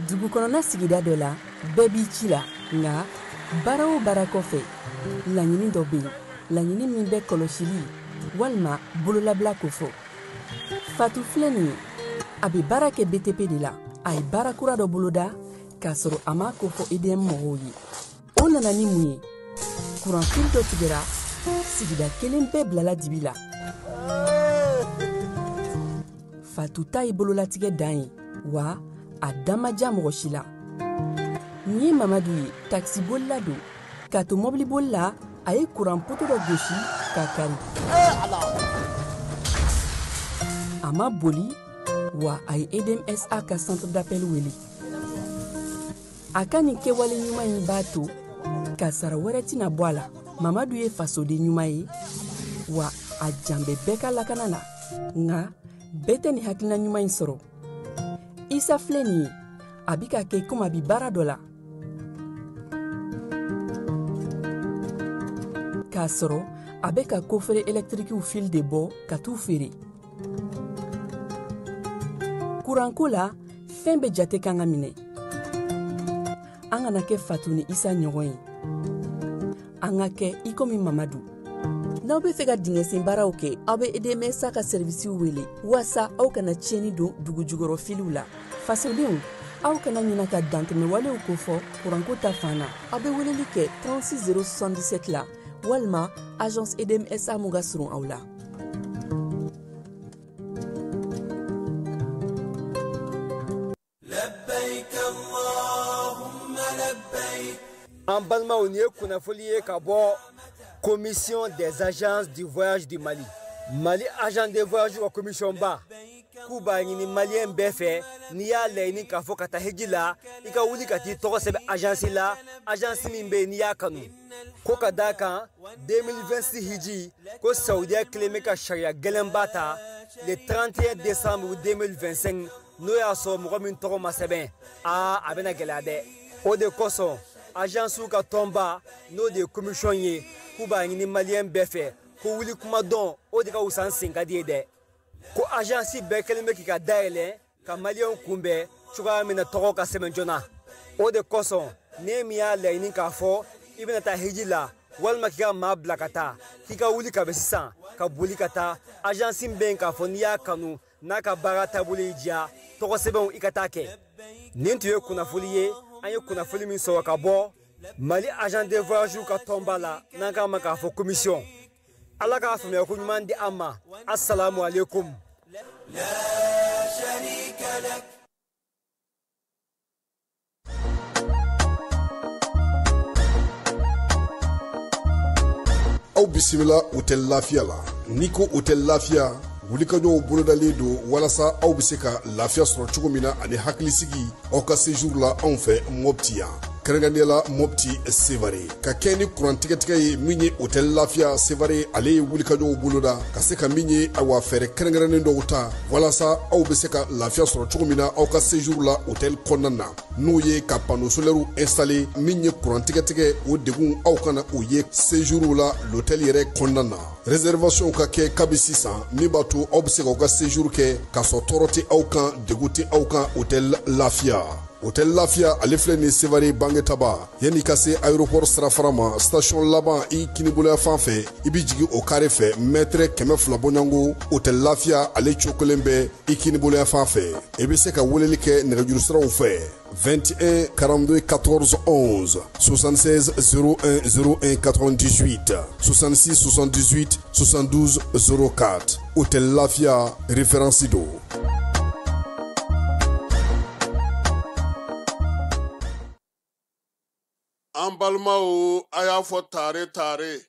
Dugu kɔnɔna sigida dɔ la, bɛɛ b'i ci la, nka baara o baara kɔfɛ, laɲini dɔ bɛ yen, laɲini min bɛ kɔlɔsili walima bololabila kofɔ. Fatu filɛ nin ye, a bɛ baara kɛ BTP de la. A ye baara kura dɔ boloda k'a sɔrɔ a m'a kofɔ EDM mɔgɔw ye. O nana ni mun ye? Kuranfili dɔ tigɛra, sigida kelen bɛɛ bilala dibi la. Fatu ta ye bololatigɛ dan ye, wa a da ma diya mɔgɔ si la. Nin ye Mamadu ye, takisibolila don. K'a to mɔbiliboli la, a ye kuran poto dɔ gosi k'a kari. A ma boli, wa a ye EDMSA ka centre d'appel wele. A ka nin kɛwale ɲuman in b'a to kasara wɛrɛ tɛna bɔ a la. Mamadu ye fasoden ɲuman ye, wa a jan bɛ bɛɛ ka lakana la. Nka bɛɛ tɛ nin hakilina ɲuman in sɔrɔ. Isa filɛ nin ye, a bɛ ka kɛ komi a bɛ baara dɔ la, k'a sɔrɔ a bɛ ka kofere ɛlɛtirikiw fil de bɔ ka t'u feere. Kuranko la, fɛn bɛɛ jate kan ka minɛ. An kana kɛ Fatu ni Isa ɲɔgɔn ye, an ka kɛ i komi Mamadu. N'aw bɛ fɛ ka dingɛsen baaraw kɛ, aw bɛ EDMSA ka sɛrivisiw wele waasa aw kana tiɲɛni don dugu jukɔrɔ filiw la. Fasodenw, aw kana ɲina ka dantɛmɛwalew kofɔ kuranko ta fan na. Aw bɛ weleli kɛ 36 077 la walima agence EDMSA mun ka surun aw la. An balimaw, nin ye kunnafoli ye ka bɔ Commission des agences du voyage du Mali, Mali agent de voyage ka commission ba, k'u b'a ɲini maliyɛn bɛɛ fɛ, n'i y'a laɲini k'a fɔ ka taa hiji la, i ka wuli ka t'i tɔgɔ sɛbɛn agence la, agence min bɛ yen n'i y'a kanu. Ko ka d'a kan 2026 hiji ko Saudiya kelen bɛ ka sariya gɛlɛnba ta le 31 décembre 2025, n'o y'a sɔrɔ mɔgɔ min tɔgɔ ma sɛbɛn, aa, a bɛna gɛlɛya dɛ. O de kosɔn agence ka tɔnba, n'o de ye commission ye, k'u b'a ɲini maliyɛn bɛɛ fɛ ko wuli kuma dɔn, o de ka wusa n sen ka di ye dɛ. Ko agence bɛɛ kɛlen bɛ k'i ka dayɛlɛ ka maliyɛnw kunbɛn cogoya min na tɔgɔ ka sɛbɛn joona. O de kosɔn ne min y'a laɲini k'a fɔ i bɛna taa hiji la walima k'i ka maa bila ka taa, k'i ka wuli ka bɛ sisan ka boli ka taa agence min bɛ yen k'a fɔ n'i y'a kanu, n'a ka baara taabolo y'i diya, tɔgɔ sɛbɛnw i ka taa kɛ. Nin tun ye kunnafoli ye, an ye kunnafoli min sɔrɔ ka bɔ Mali agent de voyage ka tɔnba la, n'an k'a ma k'a fɔ commission. Ala k'a faamuya ko ɲuman di an ma. Assalamu alaikum. Aw bisimila Hôtel Lafiya la. N'i ko Hôtel Lafiya, wulikajɔw bolodalen don walasa aw bɛ se ka lafiya sɔrɔ cogo min na ani hakilisigi aw ka séjour la anw fɛ Mopti yan, kɛrɛnkɛrɛnnenya la Mopti Sevare. Ka kɛ ni kuran tigɛtigɛ ye min ye, Hôtel Lafiya Sevare ale ye wulikajɔw boloda ka se ka min ye, awa, fɛɛrɛ kɛrɛnkɛrɛnnen dɔw ta walasa aw bɛ se ka lafiya sɔrɔ cogo min na aw ka séjour la hôtel kɔnɔna na, n'o ye ka panneau solaire installé. Min ye kuran tigɛtigɛ, o degun aw kana o ye séjour la l'hôtel yɛrɛ kɔnɔna na. Réservation ka kɛ kabi sisan, min b'a to aw bɛ se k'aw ka séjour kɛ k'a sɔrɔ tɔɔrɔ tɛ aw kan, degun tɛ aw kan. Hôtel Lafiya, Hôtel Lafiya ale filɛ nin Sevare Bangetaba, yanni ka se aéroport sirafara ma, station laban i kiniboloya fan fɛ, i bɛ jigin o carré fɛ, mètre 200 bɔɲɔgɔnko, Hôtel Lafiya ale cokolen bɛ i kiniboloya fan fɛ. I bɛ se ka weleli kɛ nɛgɛjuru siraw fɛ: 21 42 14 11, 76 01 01 98, 66 78 72 04. Hôtel Lafia, référence do. An balimaw, a y'a fɔ tare tare,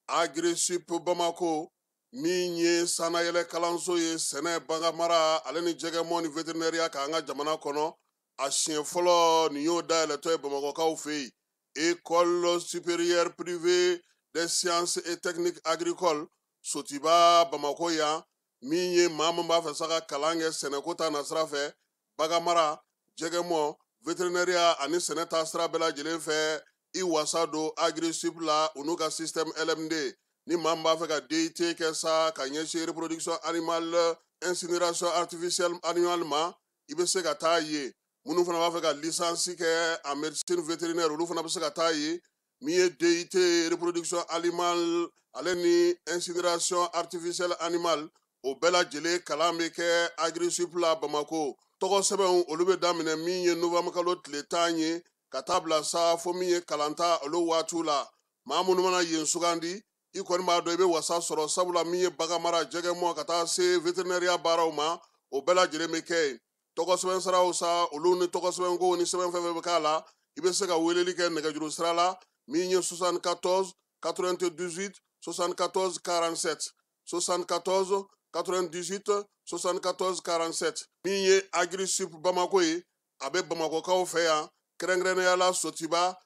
Agrisip Bamako. Min ye sannayɛlɛ kalanso ye sɛnɛ, baganmara ale ni jɛgɛmɔ ni vétérinaire k'an ka jamana kɔnɔ, a siɲɛ fɔlɔ nin y'o dayɛlɛtɔ ye Bamakɔkaw fɛ yen. École supérieure privée des sciences et techniques agricoles Sotiba Bamakɔ yan, min ye maa min b'a fɛ sa ka kalan kɛ sɛnɛko ta nasira fɛ, baganmara, jɛgɛmɔ, vétérinaire ani sɛnɛ ta sira bɛɛ lajɛlen fɛ, i wasa don Agrisup la u n'u ka système LMD. Ni maa min b'a fɛ ka DIT kɛ sa ka ɲɛsin reproduction animale, incinération artificielle animale ma, i bɛ se ka taa yen. Minnu fana b'a fɛ ka licence kɛ en médecine vétérinaire, olu fana bɛ se ka taa yen. Min ye DIT reproduction animale ale ni incinération artificielle animale, o bɛɛ lajɛlen kalan bɛ kɛ Agrisup la Bamakɔ. Tɔgɔ sɛbɛnw olu bɛ daminɛ min ye novembre kalo tile 10 ye ka taa bila sa fo min ye kalanta olu waatiw la. Maa minnu mana yen sugandi, i kɔni b'a dɔn i bɛ wasa sɔrɔ, sabula min ye baganmara, jɛgɛmɔ ka taa se vétérinaire baaraw ma, o bɛɛ lajɛlen bɛ kɛ yen. Tɔgɔ sɛbɛn siraw sa, olu ni tɔgɔ sɛbɛnkow ni sɛbɛn fɛn fɛn bɛ k'a la, i bɛ se ka weleli kɛ nɛgɛjuru sira la min ye 74 98 74 47, 74 98 74 47. Min ye Agrisup Bamakɔ ye, a bɛ Bamakɔkaw fɛ yan, kɛrɛnkɛrɛnnenya la Sotiba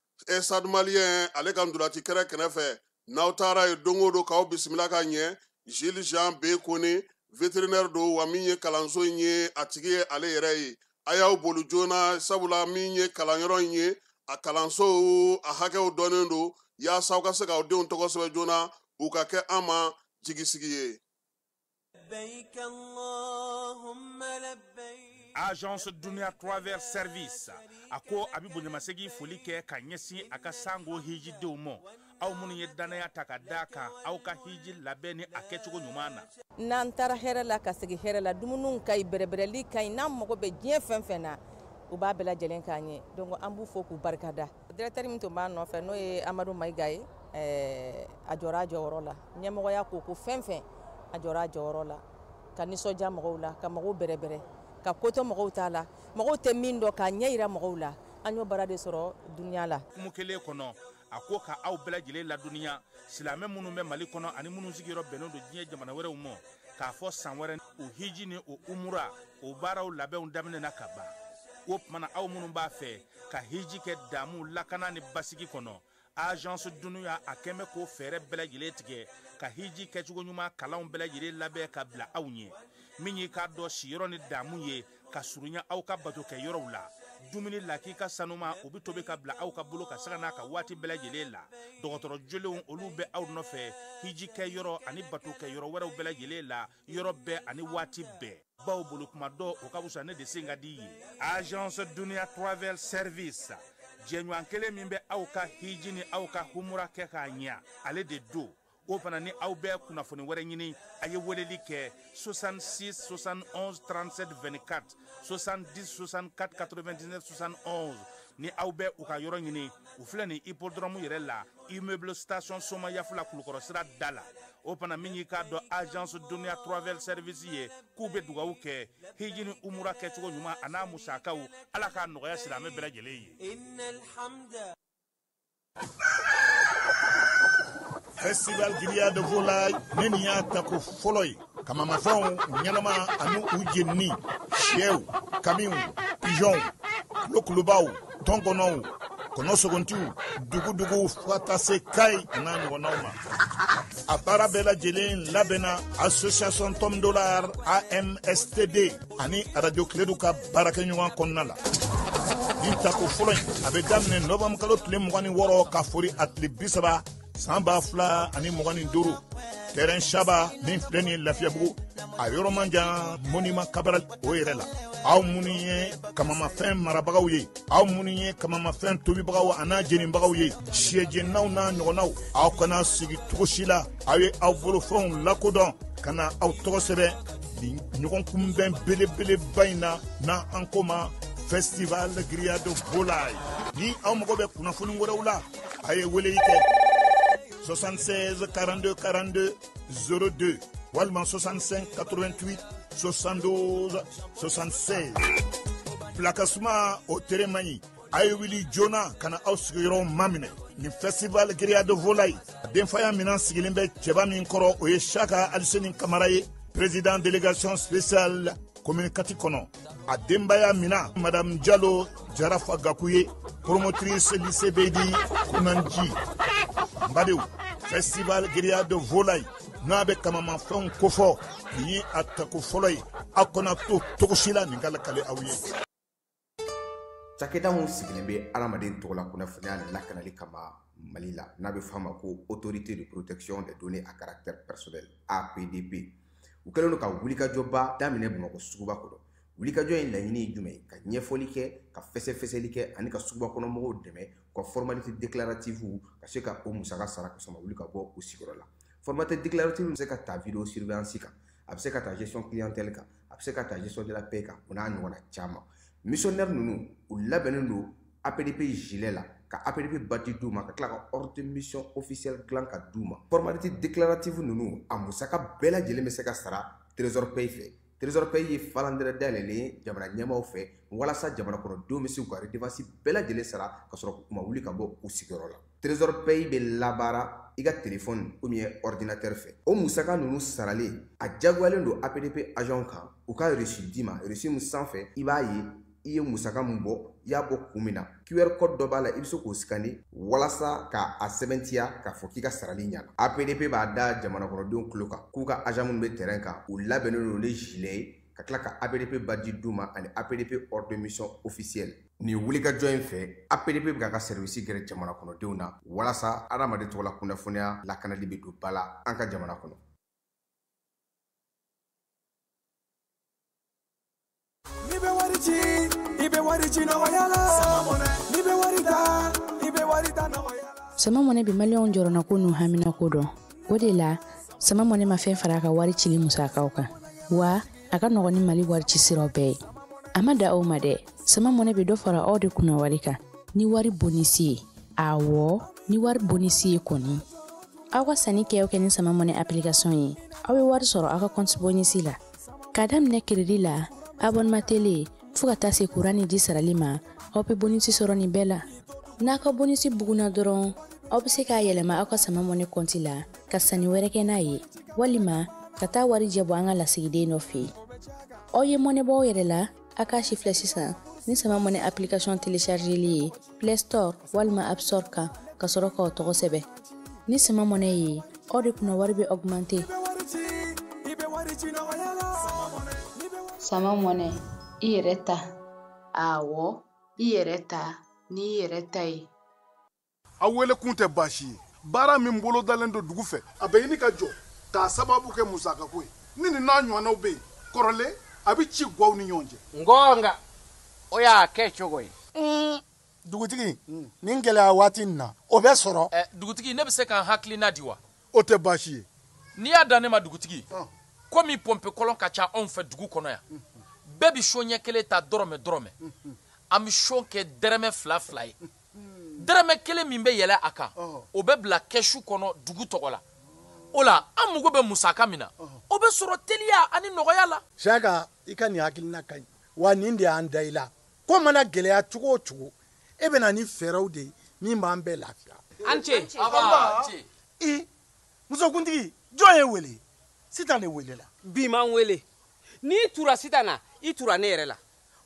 Stade Malien ale ka ntolati kɛrɛ kɛrɛfɛ. N'aw taara yen don o don k'aw bisimila ka ɲɛ, Gilles Jean B Kone vétérinaire don, wa min ye kalanso in ye a tigi ye ale yɛrɛ ye. A y'aw boli joona, sabula min ye kalanyɔrɔ in ye, a kalanso a hakɛw dɔnnen don, yaasa aw ka se k'aw denw tɔgɔ sɛbɛn joona, u ka kɛ an ma jigisigi ye. Agence Dunia Travel Service a ko a bɛ bonyamasegin foli kɛ ka ɲɛsin a ka sango hijidenw ma, aw minnu ye danaya ta ka d'a kan aw ka hiji labɛn ni a kɛcogo ɲuman na. N'an taara hɛrɛ la ka segin hɛrɛ la, dumuniw ka ɲi, bɛrɛbɛrɛli ka ɲi, n'an mago bɛ diɲɛ fɛn fɛn na, u b'a bɛɛ lajɛlen k'an ye. Donc an b'u fo k'u barikada. Directeur min tun b'a nɔfɛ n'o ye Amadu Mayiga ye, a jɔra a jɔyɔrɔ la. Ɲɛmɔgɔya ko ko fɛn fɛn, a jɔra a jɔyɔrɔ la, ka nisɔndiya mɔgɔw la, ka mɔgɔw bɛrɛbɛrɛ, ka ko to mɔgɔw t'a la, mɔgɔw tɛ min dɔn k'a ɲɛ yira mɔgɔw la. An y'o baara de sɔrɔ dunuya la. Hukumu kelen kɔnɔ, a ko ka aw bɛɛ lajɛlen ladɔnniya, silamɛ minnu bɛ Mali kɔnɔ ani minnu sigiyɔrɔ bɛnnen don diɲɛ jamana wɛrɛw ma, k'a fɔ san wɛrɛ o hiji ni o umura o baaraw labɛnw daminɛna ka ban. O tuma na aw minnu b'a fɛ ka hiji kɛ damu, lakana ni basigi kɔnɔ, Agence Dunuya a kɛn bɛ k'o fɛɛrɛ bɛɛ lajɛlen tigɛ ka hiji kɛcogo ɲuman kalanw bɛɛ lajɛlen labɛn ka bila aw ɲɛ. Min y'i k'a dɔn siyɔrɔ ni damu ye ka surunya aw ka bato kɛ yɔrɔw la, dumuni lakika sanuma o bɛ tobi ka bila aw ka bolo ka sanga n'a ka waati bɛɛ lajɛlen la. Dɔgɔtɔrɔ jolenw olu bɛ aw nɔfɛ hiji kɛ yɔrɔ ani bato kɛ yɔrɔ wɛrɛw bɛɛ lajɛlen la, yɔrɔ bɛɛ ani waati bɛɛ. Baw bolo kuma dɔ o ka fisa ne de sen ka di ye. Agence Dunia Travel Service, jɛɲɔgɔn kelen min bɛ aw ka hiji ni aw ka humura kɛ k'a ɲɛ, ale de don. O fana ni aw bɛ kunnafoni wɛrɛ ɲini, a ye weleli kɛ 66 71 37 24, 70 64 99 71. Ni aw bɛ u ka yɔrɔ ɲini, u filɛ nin hippodrome yɛrɛ la, immeuble station Somayafula Kulukɔrɔ sira da la. O fana min y'i k'a dɔn Agence Dunia Travel Service ye, k'u bɛ dugawu kɛ hiji ni umura kɛcogo ɲuman a n'a musakaw, Ala k'a nɔgɔya silamɛ bɛɛ lajɛlen ye. Festival Grillade de Volaille ne nin y'a tako fɔlɔ ye. Kamamafɛnw ɲɛnama ani u jenini, sɛw, kamiw, pigeonw, kulokulubaw, tɔnkɔnɔw, kɔnɔsogontiw, duguduguw fo ka taa se Kayi a n'a ɲɔgɔnnaw ma. A baara bɛɛ lajɛlen labɛnna association Tom Dollar AMSTD ani radio Kiledu ka baarakɛɲɔgɔn kɔnɔna la. Nin tako fɔlɔ in a bɛ daminɛ novembre kalo tile 26 ka fori a tile 30 san 2025, terrain Saba min filɛ nin ye Lafiyabugu, a yɔrɔ man jan monument Cabral o yɛrɛ la. Aw minnu ye kamamafɛn marabagaw ye, aw minnu ye kamamafɛn tobibagaw a n'a jenibagaw ye, sɛjeninaw n'a ɲɔgɔnnaw, aw kana sigi cogo si la, aw ye aw bolofɛnw lakodɔn ka na aw tɔgɔ sɛbɛn nin ɲɔgɔn kunbɛn belebeleba in na, n'an ko ma Festival Grillade de Volaille. Ni aw mago bɛ kunnafoni wɛrɛw la, a ye weleli kɛ 76 42 42 02 walima 65 88 72 76. Pilakasuma o tere man ɲi. A ye wuli joona ka na aw sigiyɔrɔw maminɛ. Nin festival grillade de volaille, a denfaya minɛn sigilen bɛ cɛba min kɔrɔ, o ye Saka Aliseni Kamara ye, président délégation spéciale commune 4 kɔnɔ. A denbaya mina madame Jalo Jarafa Gaku ye, promotrice lycée Bedi Kunanji. N badenw, festival grillade de volaille n'a bɛ kamamafɛnw kofɔ, nin ye a tako fɔlɔ ye. Aw kana to cogo si la nin ka lakale aw ye. Cakɛda mun sigilen bɛ adamaden tɔgɔ la kunnafoniya lakanali kama Mali la, n'a bɛ f'a ma ko autorité de protection des données à caractère personnel, APDP, u kɛlen don ka wulikajɔba daminɛ Bamakɔ suguba kɔnɔ. Wulikajɔ in laɲini ye jumɛn ye? Ka ɲɛfɔli kɛ, ka fɛsɛfɛsɛli kɛ ani ka suguba kɔnɔ mɔgɔw dɛmɛ u ka formalité déclarative ka se ka o musaka sara ka sɔrɔ ma wuli ka bɔ u sigiyɔrɔ la. Formalité déclarative bɛ se ka ta vidéo surveillance kan, a bɛ se ka ta gestion clientèle kan, a bɛ se ka ta gestion de la paie kan, o n'a ɲɔgɔnna caman. Missionnaire ninnu, u labɛnnen don APDP gilet la, ka APDP badge d'u ma, ka tila ka ordre de mission officielle dilan ka d'u ma. Formalité déclarative ninnu, a musaka bɛɛ lajɛlen bɛ se ka sara Trésor Pay fɛ. Trésor Pay ye falandɛrɛ dayɛlɛlen ye jamana ɲɛmaaw fɛ walasa jamana kɔnɔdenw bɛ se k'u ka redevance bɛɛ lajɛlen sara ka sɔrɔ u ma wuli ka bɔ u sigiyɔrɔ la. Trésor Pay bɛ labaara i ka téléphone ou bien ordinateur fɛ. O musaka ninnu saralen, a diyagoyalen don APDP agent kan u ka reçu d'i ma. Reçu min sanfɛ i b'a ye i ye musaka mun bɔ, i y'a bɔ kun min na. QR code dɔ b'a la, i bɛ se k'o scanner walasa k'a sɛbɛntiya k'a fɔ k'i ka sarali ɲɛna. APDP b'a da jamana kɔnɔdenw tulo kan k'u ka agent minnu bɛ terrain kan, u labɛnnen don ni gilet ye, ka tila ka APDP badge d'u ma ani APDP ordre de mission officielle. Nin wulikajɔ in fɛ, APDP bɛ k'a ka service gɛrɛ jamana kɔnɔdenw na walasa adamaden tɔgɔ la kunnafoniya lakanali bɛ don ba la an ka jamana kɔnɔ. N'i bɛ wari ci, i bɛ wari ci nɔgɔya la. N'i bɛ wari ta, i bɛ wari ta nɔgɔya la. Sama Mɔnɛ bɛ maliyɛnw jɔrɔnako n'u haminako dɔn. O de la, Sama Mɔnɛ ma fɛn fara a ka wari cili musakaw kan. Wa a ka nɔgɔn ni Mali wari ci siraw bɛɛ ye. A ma da aw ma dɛ. Sama Mɔnɛ bɛ dɔ fara aw de kunna wari kan ni wari bonisi ye. Awɔ, ni wari bonisi ye kɔni. Aw ka sanni kɛ o kɛ ni Sama Mɔnɛ application ye, aw bɛ wari sɔrɔ aw ka compte bonisi la. K'a daminɛ crédit la, abonnement télé, fo ka taa se courant ni ji sarali ma, aw bɛ bonisi sɔrɔ nin bɛɛ la. N'a ka bonisi bugunna dɔrɔn, aw bɛ se k'a yɛlɛma aw ka Sama Mɔnɛ compte la ka sanni wɛrɛ kɛ n'a ye, walima ka taa wari jɛ bɔ an ka lasigiden dɔ fɛ yen. Aw ye mɔnɛ bɔ aw yɛrɛ la, a k'a si filɛ sisan ni Sama Mɔnɛ application téléchargeli ye Play Store walima App Store kan ka sɔrɔ k'aw tɔgɔ sɛbɛn. Ni Sama Mɔnɛ ye, aw de kunna wari bɛ augmenter. Sama Mɔnɛ, i yɛrɛ ta. Awɔ, i yɛrɛ ta n'i yɛrɛ ta ye. Aw wele kun tɛ baasi ye. Baara min bolodalen don dugu fɛ, a bɛ ɲini ka jɔ k'a sababu kɛ musakako ye. Ni nin n'a ɲɔgɔnnaw bɛ yen kɔrɔlen, a bɛ ci guwaw ni ɲɔgɔn cɛ. Ngɔnga, o y'a kɛ cogo ye. Dugutigi, nin gɛlɛya waati nin na, o bɛ sɔrɔ. Dugutigi, ne bɛ se ka n hakilina di wa? O tɛ baasi ye. N'i y'a dan ne ma dugutigi, komi pɔnpe kɔlɔn ka ca anw fɛ dugu kɔnɔ yan, bɛɛ bɛ so ɲɛ kelen ta dɔrɔmɛ dɔrɔmɛ. An bɛ so kɛ dɛrɛmɛ fila fila ye. Dɛrɛmɛ kelen min bɛ yɛlɛ a kan, o bɛ bila kɛsu kɔnɔ dugu tɔgɔ la. O la, an mago bɛ musaka min na, o bɛ sɔrɔ teliya ani nɔgɔya la. Saka, i ka nin hakilina ka ɲi. Wa nin de y'an da i la. Ko mana gɛlɛya cogo o cogo, e bɛ na ni fɛɛrɛw de ye min b'an bɛɛ lafiya. An ce. I musokuntigi, jɔn ye wele? Sitan de welela. Bi m'an wele. N'i tura Sitan na, i tura ne yɛrɛ la.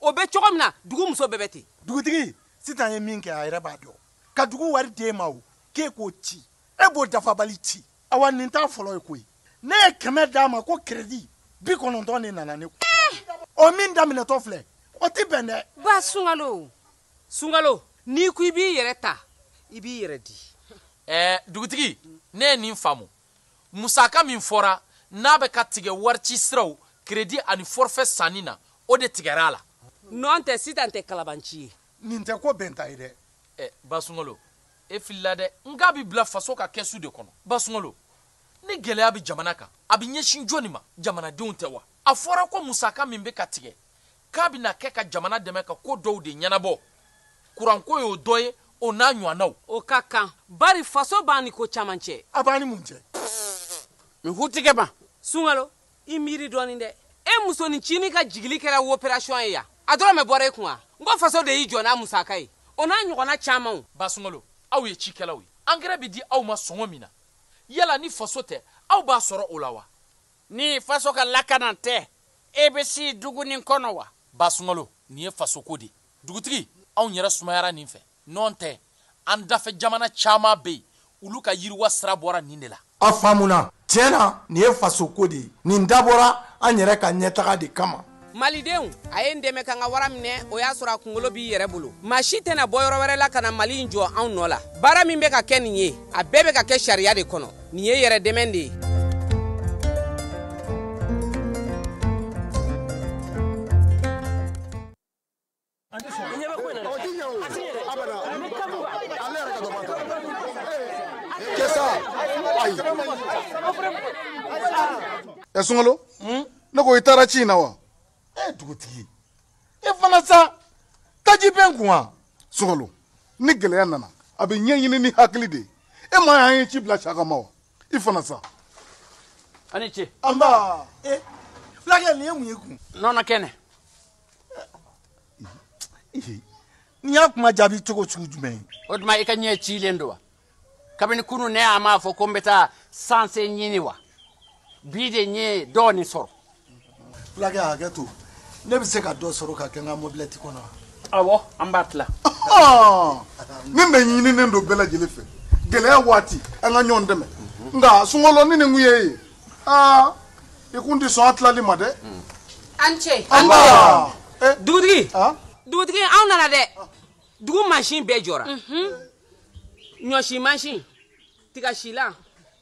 O bɛ cogo min na, dugu muso bɛɛ bɛ ten. Dugutigi, Sitan ye min kɛ, a yɛrɛ b'a dɔn. Ka dugu wari d'e ma o, k'e k'o ci. E b'o dafabali ci. Awa nin t'a fɔlɔ ye koyi. Ne ye 100 d'a ma ko crédit 90 de nana ne kun. O min daminɛtɔ filɛ, o ti bɛn dɛ. Ba Sunkalo, Sunkalo, n'i ko i b'i yɛrɛ ta, i b'i yɛrɛ di. Dugutigi, ne ye nin faamu. Musaka min fɔra n'a bɛ ka tigɛ wari ci siraw, crédit ani forfait sanni na, o de tigɛra a la. Nɔn tɛ, Sitan tɛ kalabanci ye. Nin tɛ ko bɛnta ye dɛ. Ba Sunkalo, e filila dɛ. N k'a bɛ bila faso ka kɛsu de kɔnɔ. Ba Sunkalo, ni gɛlɛya bɛ jamana kan, a bɛ ɲɛsin jɔnni ma? Jamanadenw tɛ wa? A fɔra ko musaka min bɛ ka tigɛ, k'a bɛna kɛ ka jamana dɛmɛ ka ko dɔw de ɲɛnabɔ. Kuranko y'o dɔ ye, o n'a ɲɔgɔnnaw. O ka kan, bari faso b'an ni ko caman cɛ. A b'an ni mun cɛ? N hutigɛ ma. Sunkalo, i miiri dɔɔnin dɛ. E musonin cinin ka jigili kɛra opération ye yan, a dɔrɔn mɛ bɔra e kun wa? N ko faso de y'i jɔ n'a musaka ye. O n'a ɲɔgɔnna camanw. Basunkalo, aw ye cikɛlaw ye, angɛrɛ bɛ di aw ma sɔngɔ min na, yala ni faso tɛ, aw b'a sɔrɔ o la wa? Ni faso ka lakana tɛ, e bɛ si dugu nin kɔnɔ wa? Basunkalo, nin ye fasoko de ye. Dugutigi, anw yɛrɛ sumayara nin fɛ. Nɔn tɛ, an dafɛ jamana caman bɛ yen, olu ka yiriwa sira bɔra nin de la. A faamuna. Tiɲɛ na, nin ye fasoko de ye. Nin dabɔra an yɛrɛ ka ɲɛtaga de kama. Malidenw, a ye n dɛmɛ ka n ka wara minɛ, o y'a sɔrɔ a kunkolo b'i yɛrɛ bolo. Maa si tɛna bɔ yɔrɔ wɛrɛ la ka na Mali in jɔ anw nɔ la. Baara min bɛ ka kɛ nin ye, a bɛɛ bɛ ka kɛ sariya de kɔnɔ. Nin ye yɛrɛ dɛmɛ de ye. Ɛ Sunkalo, ne ko i taara ci in na wa? E dugutigi, e fana sa, taji bɛ n kun wa? Sunkalo, ni gɛlɛya nana, a bɛ ɲɛɲini ni hakili de ye. E ma y'an ye ci bila Saka ma wa? I fana sa. A ni ce. Anba. E fulakɛ, nin ye mun ye kun? Nɔnɔ kɛnɛ. Nin y'a kuma jaabi cogo sugu jumɛn ye? O tuma i ka ɲɛ cilen don wa? Kabini kunun ne a m'a fɔ ko n bɛ taa sanse ɲini wa? Bi de n ye dɔɔnin sɔrɔ. Fulakɛ, hakɛ to, ne bɛ se ka dɔ sɔrɔ ka kɛ n ka mobilɛti kɔnɔ wa? Awɔ, an b'a tila. Nin de ɲininen don bɛɛ lajɛlen fɛ. Gɛlɛya waati, an ka ɲɔgɔn dɛmɛ. Nka Sunkalo, ni nin kun ye ye, aa i kun tɛ sɔn a tilali ma dɛ. An ce. Anba. Dugutigi. Dugutigi, anw nana dɛ. Dugu mansin bɛɛ jɔra. Ɲɔsi mansin, tigasilan,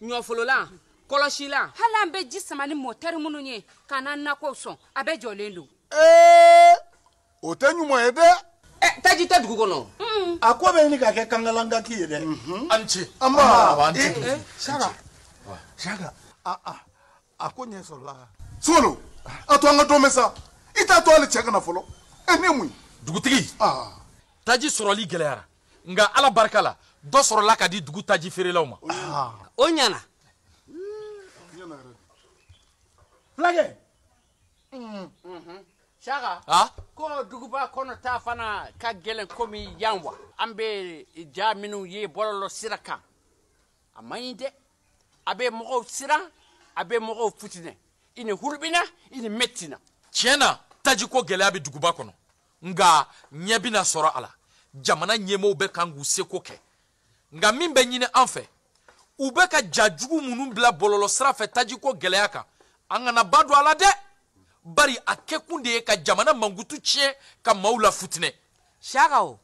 ɲɔfololan, kɔlɔsilan. Hali an bɛ ji sama ni mɔtɛri minnu ye ka n'an nakɔw sɔn, a bɛɛ jɔlen don. Ee, o tɛ ɲuman ye dɛ. Ɛ, taji tɛ dugu kɔnɔ. A ko bɛ ɲini ka kɛ kangalangaki ye dɛ. An ce. Anba. An ce. Saka, Saka, a ko ɲɛ sɔrɔla. Sunkalo, a to an ka dɔ mɛn sa. I t'a to hali cɛ ka na fɔlɔ. E, nin ye mun ye? Dugutigi, taji sɔrɔli gɛlɛyara, nka Ala barika la, dɔ sɔrɔla ka di dugu taji feerelaw ma. O ɲɛna. Fulakɛ. Saka, ko duguba kɔnɔ ta fana ka gɛlɛn komi yan wa? An bɛ ja minnu ye bɔlɔlɔ sira kan, a man ɲi dɛ. A bɛ mɔgɔw siran, a bɛ mɔgɔw futinɛ. I ni hulubina, i ni mɛtina. Tiɲɛ na, tajiko gɛlɛya bɛ duguba kɔnɔ, nka ɲɛ bɛna sɔrɔ a la. Jamana ɲɛmɔgɔw bɛ kan k'u seko kɛ, nka min bɛ ɲini an fɛ, u bɛ ka ja jugu minnu bila bɔlɔlɔ sira fɛ tajiko gɛlɛya kan, an kana ba don a la dɛ, bari a kɛkun de ye ka jamana mankutu tiɲɛ, ka maaw la futinɛ. Saka o,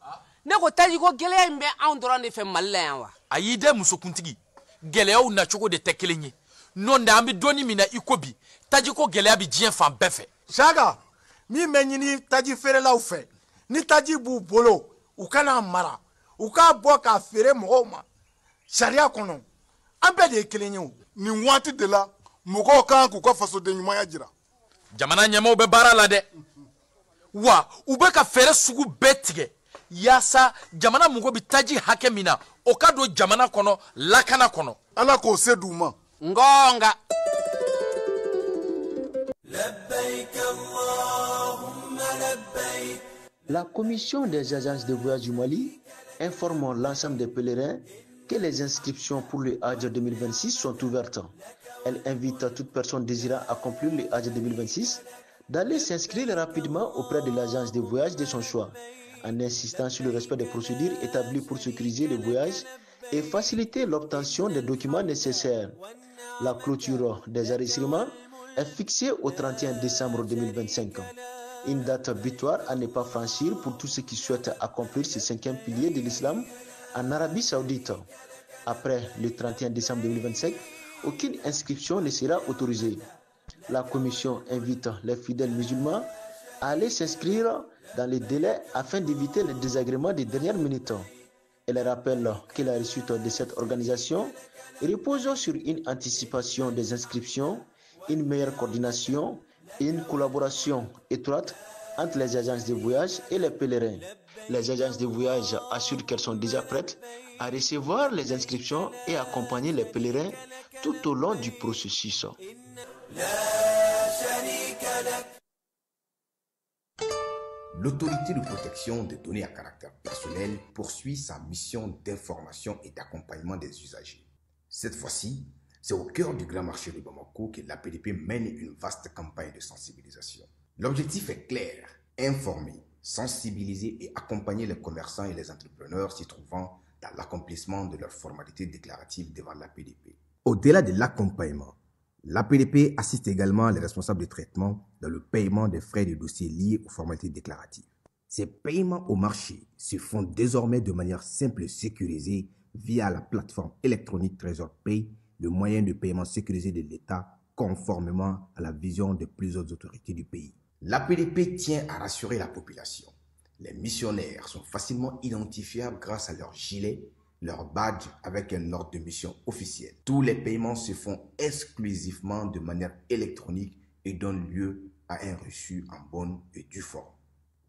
ne ko tajiko gɛlɛya in bɛ anw dɔrɔn de fɛ Mali la yan wa? Ayi dɛ, musokuntigi, gɛlɛyaw nacogo de tɛ kelen ye. N'o tɛ, an bɛ donni min na i ko bi, tajiko gɛlɛya bɛ diɲɛ fan bɛɛ fɛ. Saka, min bɛ ɲini taji feerelaw fɛ, ni taji b'u bolo, u kana mara, u k'a bɔ k'a feere mɔgɔw ma sariya kɔnɔ. An bɛɛ de ye kelen ye o. Nin waati de la, mɔgɔw kan k'u ka fasoden ɲumanya jira. Jamana ɲɛmaaw bɛ baara la dɛ, wa u bɛ ka fɛɛrɛ sugu bɛɛ tigɛ yaasa jamana mago bɛ taji hakɛ min na, o ka don jamana kɔnɔ lakana kɔnɔ. Ala k'o se d'u ma. Ngɔnga. La commission des agences de voyage du Mali informe l'ensemble des pèlerins que les inscriptions pour le Hajj 2026 sont ouvertes. Elle invite toute personne désirant accomplir le Hajj 2026 d'aller s'inscrire rapidement auprès de l'agence de voyage de son choix, en insistant sur le respect des procédures établies pour sécuriser le voyage et faciliter l'obtention des documents nécessaires. La clôture des enregistrements est fixée au 31 décembre 2025. Une date butoir à ne pas franchir pour tous ceux qui souhaitent accomplir ce cinquième pilier de l'islam en Arabie Saoudite. Après le 31 décembre 2025, aucune inscription ne sera autorisée. La commission invite les fidèles musulmans à aller s'inscrire dans les délais afin d'éviter les désagréments des dernières minutes. Elle rappelle que la réussite de cette organisation repose sur une anticipation des inscriptions, une meilleure coordination et une collaboration étroite entre les agences de voyage et les pèlerins. Les agences de voyage assurent qu'elles sont déjà prêtes à recevoir les inscriptions et accompagner les pèlerins tout au long du processus. L'autorité de protection des données à caractère personnel poursuit sa mission d'information et d'accompagnement des usagers. Cette fois-ci, c'est au cœur du grand marché de Bamako que l'APDP mène une vaste campagne de sensibilisation. L'objectif est clair, informer, sensibiliser et accompagner les commerçants et les entrepreneurs s'y trouvant dans l'accomplissement de leurs formalités déclaratives devant l'APDP. Au-delà de l'accompagnement, l'APDP assiste également les responsables de traitement dans le paiement des frais de dossier liés aux formalités déclaratives. Ces paiements au marché se font désormais de manière simple et sécurisée via la plateforme électronique Trésor Pay, le moyen de paiement sécurisé de l'État conformément à la vision de plusieurs autorités du pays. L'APDP tient à rassurer la population. Les missionnaires sont facilement identifiables grâce à leur gilet, leur badge avec un ordre de mission officiel. Tous les paiements se font exclusivement de manière électronique et donnent lieu à un reçu en bonne et due forme.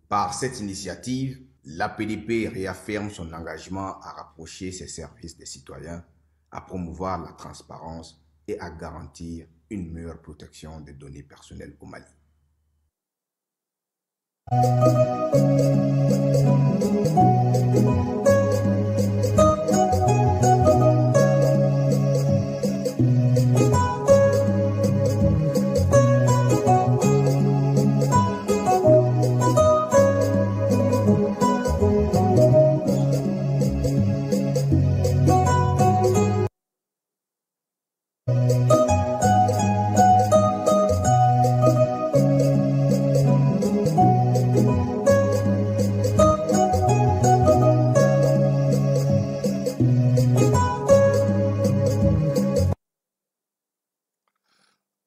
Par cette initiative, l'APDP réaffirme son engagement à rapprocher ses services des citoyens, à promouvoir la transparence et à garantir une meilleure protection des données personnelles au Mali.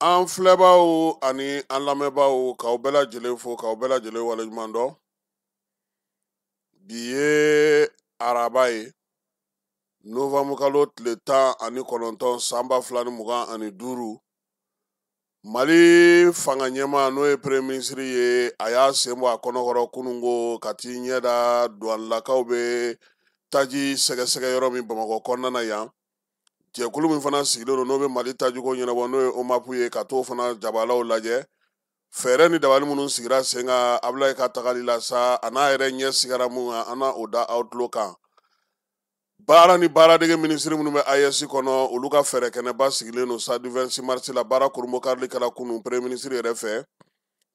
An filɛbaaw ani an lamɛnbaaw, k'aw bɛɛ lajɛlen fo, k'aw bɛɛ lajɛlen waleɲuman dɔn. Bi ye araba ye, novanburu tile 19 san 2025. Mali fanga ɲɛmaa, n'o ye premier ministre ye, a y'a sen bɔ a kɔnɔkɔrɔ kununko ka t'i ɲɛ da duwanilakaw bɛ taji sɛgɛsɛgɛ yɔrɔ min Bamakɔ kɔnɔna na yan. Jɛkulu min fana sigilen don, n'o bɛ Mali tajiko ɲɛnabɔ, n'o ye OMAP ye, ka t'o fana jabalaw lajɛ. Fɛɛrɛ ni dabali minnu sigira sen kan Abulayi ka tagali la sa, a n'a yɛrɛ ɲɛ sigara mun kan, an na o da aw tulo kan. Baara ni baaradege minisiri minnu bɛ AES kɔnɔ, olu ka fɛɛrɛ kɛnɛba sigilen don sa du 26 mars la. Baara kurunbonkarili kɛra kunun premier ministre yɛrɛ fɛ.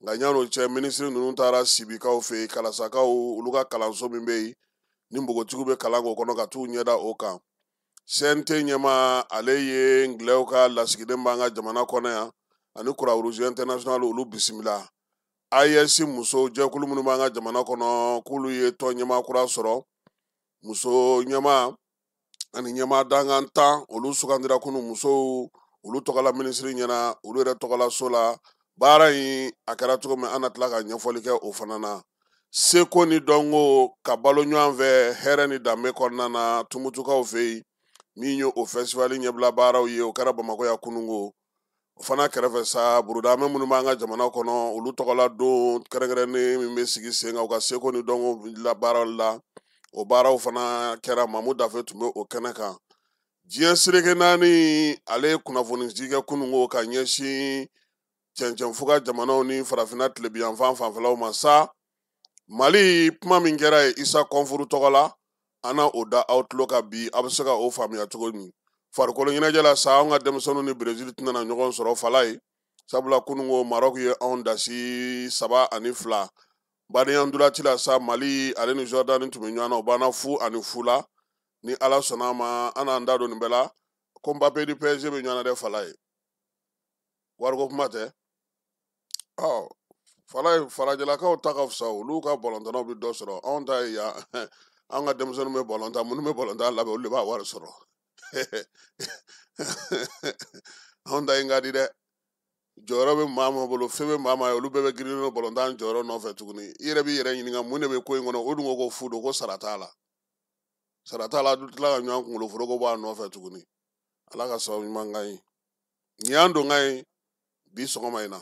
Nka yan'o cɛ, minisiri ninnu taara Sibikaw fɛ yen, Kalasakaw, olu ka kalanso min bɛ yen ni npogotigiw bɛ kalan k'o kɔnɔ, ka t'u ɲɛda o kan. CNT ɲɛmaa, ale ye ngilɛw ka lasigiden b'an ka jamana kɔnɔ yan, ani Croix-Rouge International, olu bisimila. AES muso jɛkulu minnu b'an ka jamana kɔnɔ, k'olu ye tɔn ɲɛmaa kura sɔrɔ. Muso ɲɛmaa ani ɲɛmaa dankan 10, olu sugandira kunun musow olu tɔgɔla minisiri ɲɛna, olu yɛrɛ tɔgɔla so la. Baara in a kɛra cogo min, an na tila ka ɲɛfɔli kɛ o fana na. Seko ni dɔnko ka balo ɲɔgɔn fɛ hɛrɛ ni danbe kɔnɔna na Tumutukaw fɛ yen, min ye o festival ɲɛbila baaraw ye, o kɛra Bamakɔ yan kununko. O fana kɛrɛfɛ sa, burudamɛ minnu b'an ka jamana kɔnɔ, olu tɔgɔla don kɛrɛnkɛrɛnnen min bɛ sigi sen kan u ka seko ni dɔnko la baaraw la, o baaraw fana kɛra. Mamu Dafe tun bɛ o kɛnɛ kan. Diɲɛ seleke naani, ale ye kunnafoni di kɛ kununko ka ɲɛsin cɛncɛnfuga jamanaw ni farafinna tilebiyanfan fanfɛlaw ma sa. Mali kuma min kɛra ye Isa Kɔnfuru tɔgɔ la, an na o da aw tulo kan bi, a bɛ se ka o faamuya cogo min. Farikolo ɲɛnajɛ la sa, anw ka denmisɛnninw ni Brésil tɛna na ɲɔgɔn sɔrɔ fala ye, sabula kununko Maroc ye anw dasi 3-2. Badenya ndulaci la sa, Mali ale ni Jordanie tun bɛ ɲɔgɔn na, o banna 0-0 la. Ni Ala sɔnna a ma, an n'an da don nin bɛɛ la. Ko Mbappé ni PSG bɛ ɲɔgɔn na dɛ, fala ye. Wariko kuma tɛ. Ɔ fala ye, farajɛlakaw ta ka fisa, olu ka balontannaw bɛ dɔ sɔrɔ. Anw ta ye yan, an ka denmisɛnninw bɛ balontan, minnu bɛ balontan labɛn, olu de b'a wari sɔrɔ. Anw ta in ka di dɛ. Jɔyɔrɔ bɛ maa min bolo, fɛn bɛ maa maa ye, olu bɛɛ bɛ girin don balontan jɔyɔrɔ nɔfɛ tuguni. I yɛrɛ b'i yɛrɛ ɲininka mun de bɛ ko in kɔnɔ, o dun ko ko fu don, ko sara t'a la. Sara t'a la, a tila ka ɲɔgɔn kunkolo foroko bɔ a nɔfɛ tuguni. Ala ka sababu ɲuman k'an ye. Nin y'an donkan ye bi sɔgɔma in na.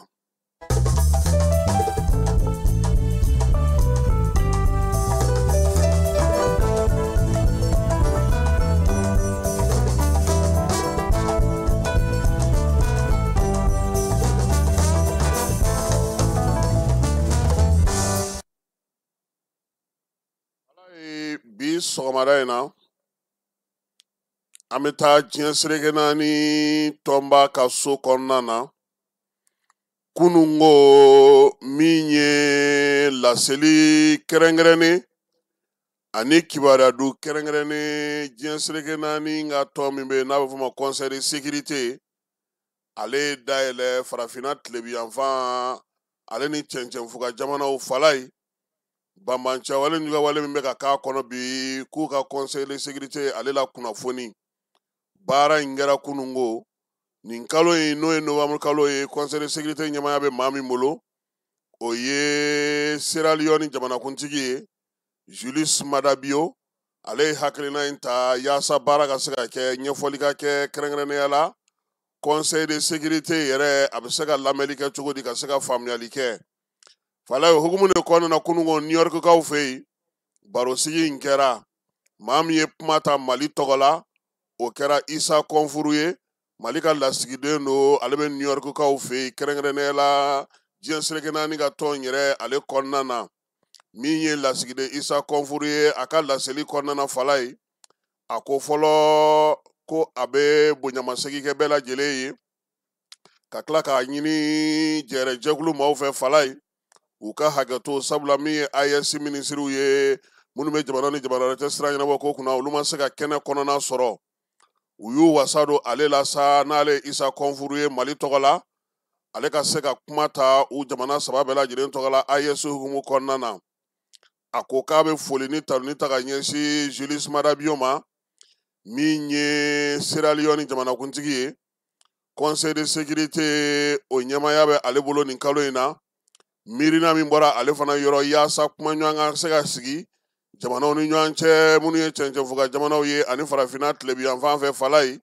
sɔgɔmada in na, an bɛ taa diɲɛ seleke naani tɔnba ka so kɔnɔna na. Kunungo min ye laseli kɛrɛnkɛrɛnnen ani kibaruya du kɛrɛnkɛrɛnnen diɲɛ seleke naani ka tɔn min bɛ yen n'a bɛ f'o ma conseil de sécurité, ale ye dayɛlɛ farafinna tilebiyanfan ale ni cɛncɛnfuga jamanaw fala ye. Banbancɛwale juguwale min bɛ ka k'a kɔnɔ bi, k'u ka conseil de sécurité ale la kunnafoni baara in kɛra kunungo nin kalo in, n'o ye novembre kalo ye. Conseil de sécurité ɲɛmaaya bɛ maa min bolo, o ye Sierra Leone jamanakuntigi ye, Julius Maada Bio. Ale ye hakilina in ta yaasa baara ka se ka kɛ, ɲɛfɔli ka kɛ kɛrɛnkɛrɛnnenya la conseil de sécurité yɛrɛ a bɛ se ka lamɛnli kɛ cogo di, ka se ka faamuyali kɛ. Falaye hukumu de kɔnɔna na, kunungo New York kaw fɛ yen, barosigi in kɛra. Maa min ye kuma ta Mali tɔgɔ la, o kɛra Isa Kɔnfuru ye, Mali ka lasigiden don, ale bɛ New York kaw fɛ yen, kɛrɛnkɛrɛnnenya la diɲɛ seleke naani ka tɔn yɛrɛ ale kɔnɔna na. Min ye lasigiden Isa Kɔnfuru ye, a ka laseli kɔnɔna na, Falaye, a ko fɔlɔ ko a bɛ bonyamasegin kɛ bɛɛ lajɛlen ye, ka tila k'a ɲini jɛrɛjɛkulu maaw fɛ, Falaye, u ka hakɛto, sabula min ye AES minisiriw ye minnu bɛ jamana ni jamana wɛrɛ cɛ sira ɲɛnabɔ ko kunna, olu ma se ka kɛnɛ kɔnɔna sɔrɔ. U y'u wasa don ale la sa, n'ale Isa Kɔnfuru ye Mali tɔgɔ la, ale ka se ka kuma ta u jamana saba bɛɛ lajɛlen tɔgɔ la AES hukumu kɔnɔna na. A ko k'a bɛ foli ni tanuni ta ka ɲɛsin Julius Maada Bio ma, min ye Sierra Leone jamanakuntigi ye. Conseil de sécurité o ɲɛmaaya bɛ ale bolo nin kalo in na. Miirina min bɔra ale fana yɔrɔ yaasa kuma ɲɔgɔn ka se ka sigi jamanaw ni ɲɔgɔn cɛ minnu ye cɛncɛnfuga jamanaw ye ani farafinna tilebiyanfan fɛ, Falaye,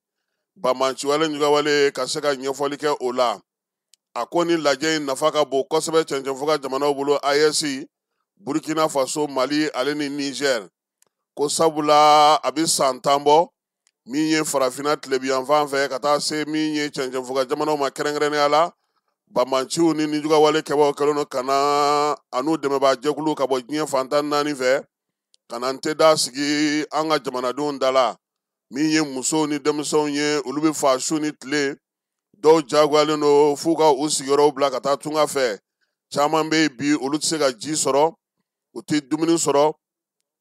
banbanciwale ɲugawale ka se ka ɲɛfɔli kɛ o la. A ko ni lajɛ in nafa ka bon kosɛbɛ cɛncɛnfuga jamanaw bolo, AES, Burkina Faso, Mali ale ni Niger, ko sabula a bɛ san 10 bɔ, min ye farafinna tilebiyanfan fɛ ka taa se min ye cɛncɛnfuga jamanaw ma, kɛrɛnkɛrɛnnenya la banbanciw ni nijugawale kɛbaw kɛlen don ka na an'u dɛmɛbaa jɛkulu ka bɔ diɲɛ fan 14 fɛ ka na n tɛ da sigi an ka jamanadenw da la. Min ye musow ni denmisɛnw ye, olu bɛ fa su ni tile, dɔw jagoyalen don f'u ka u sigiyɔrɔw bila ka taa tunga fɛ. Caman bɛ yen bi, olu tɛ se ka ji sɔrɔ, u tɛ dumuni sɔrɔ,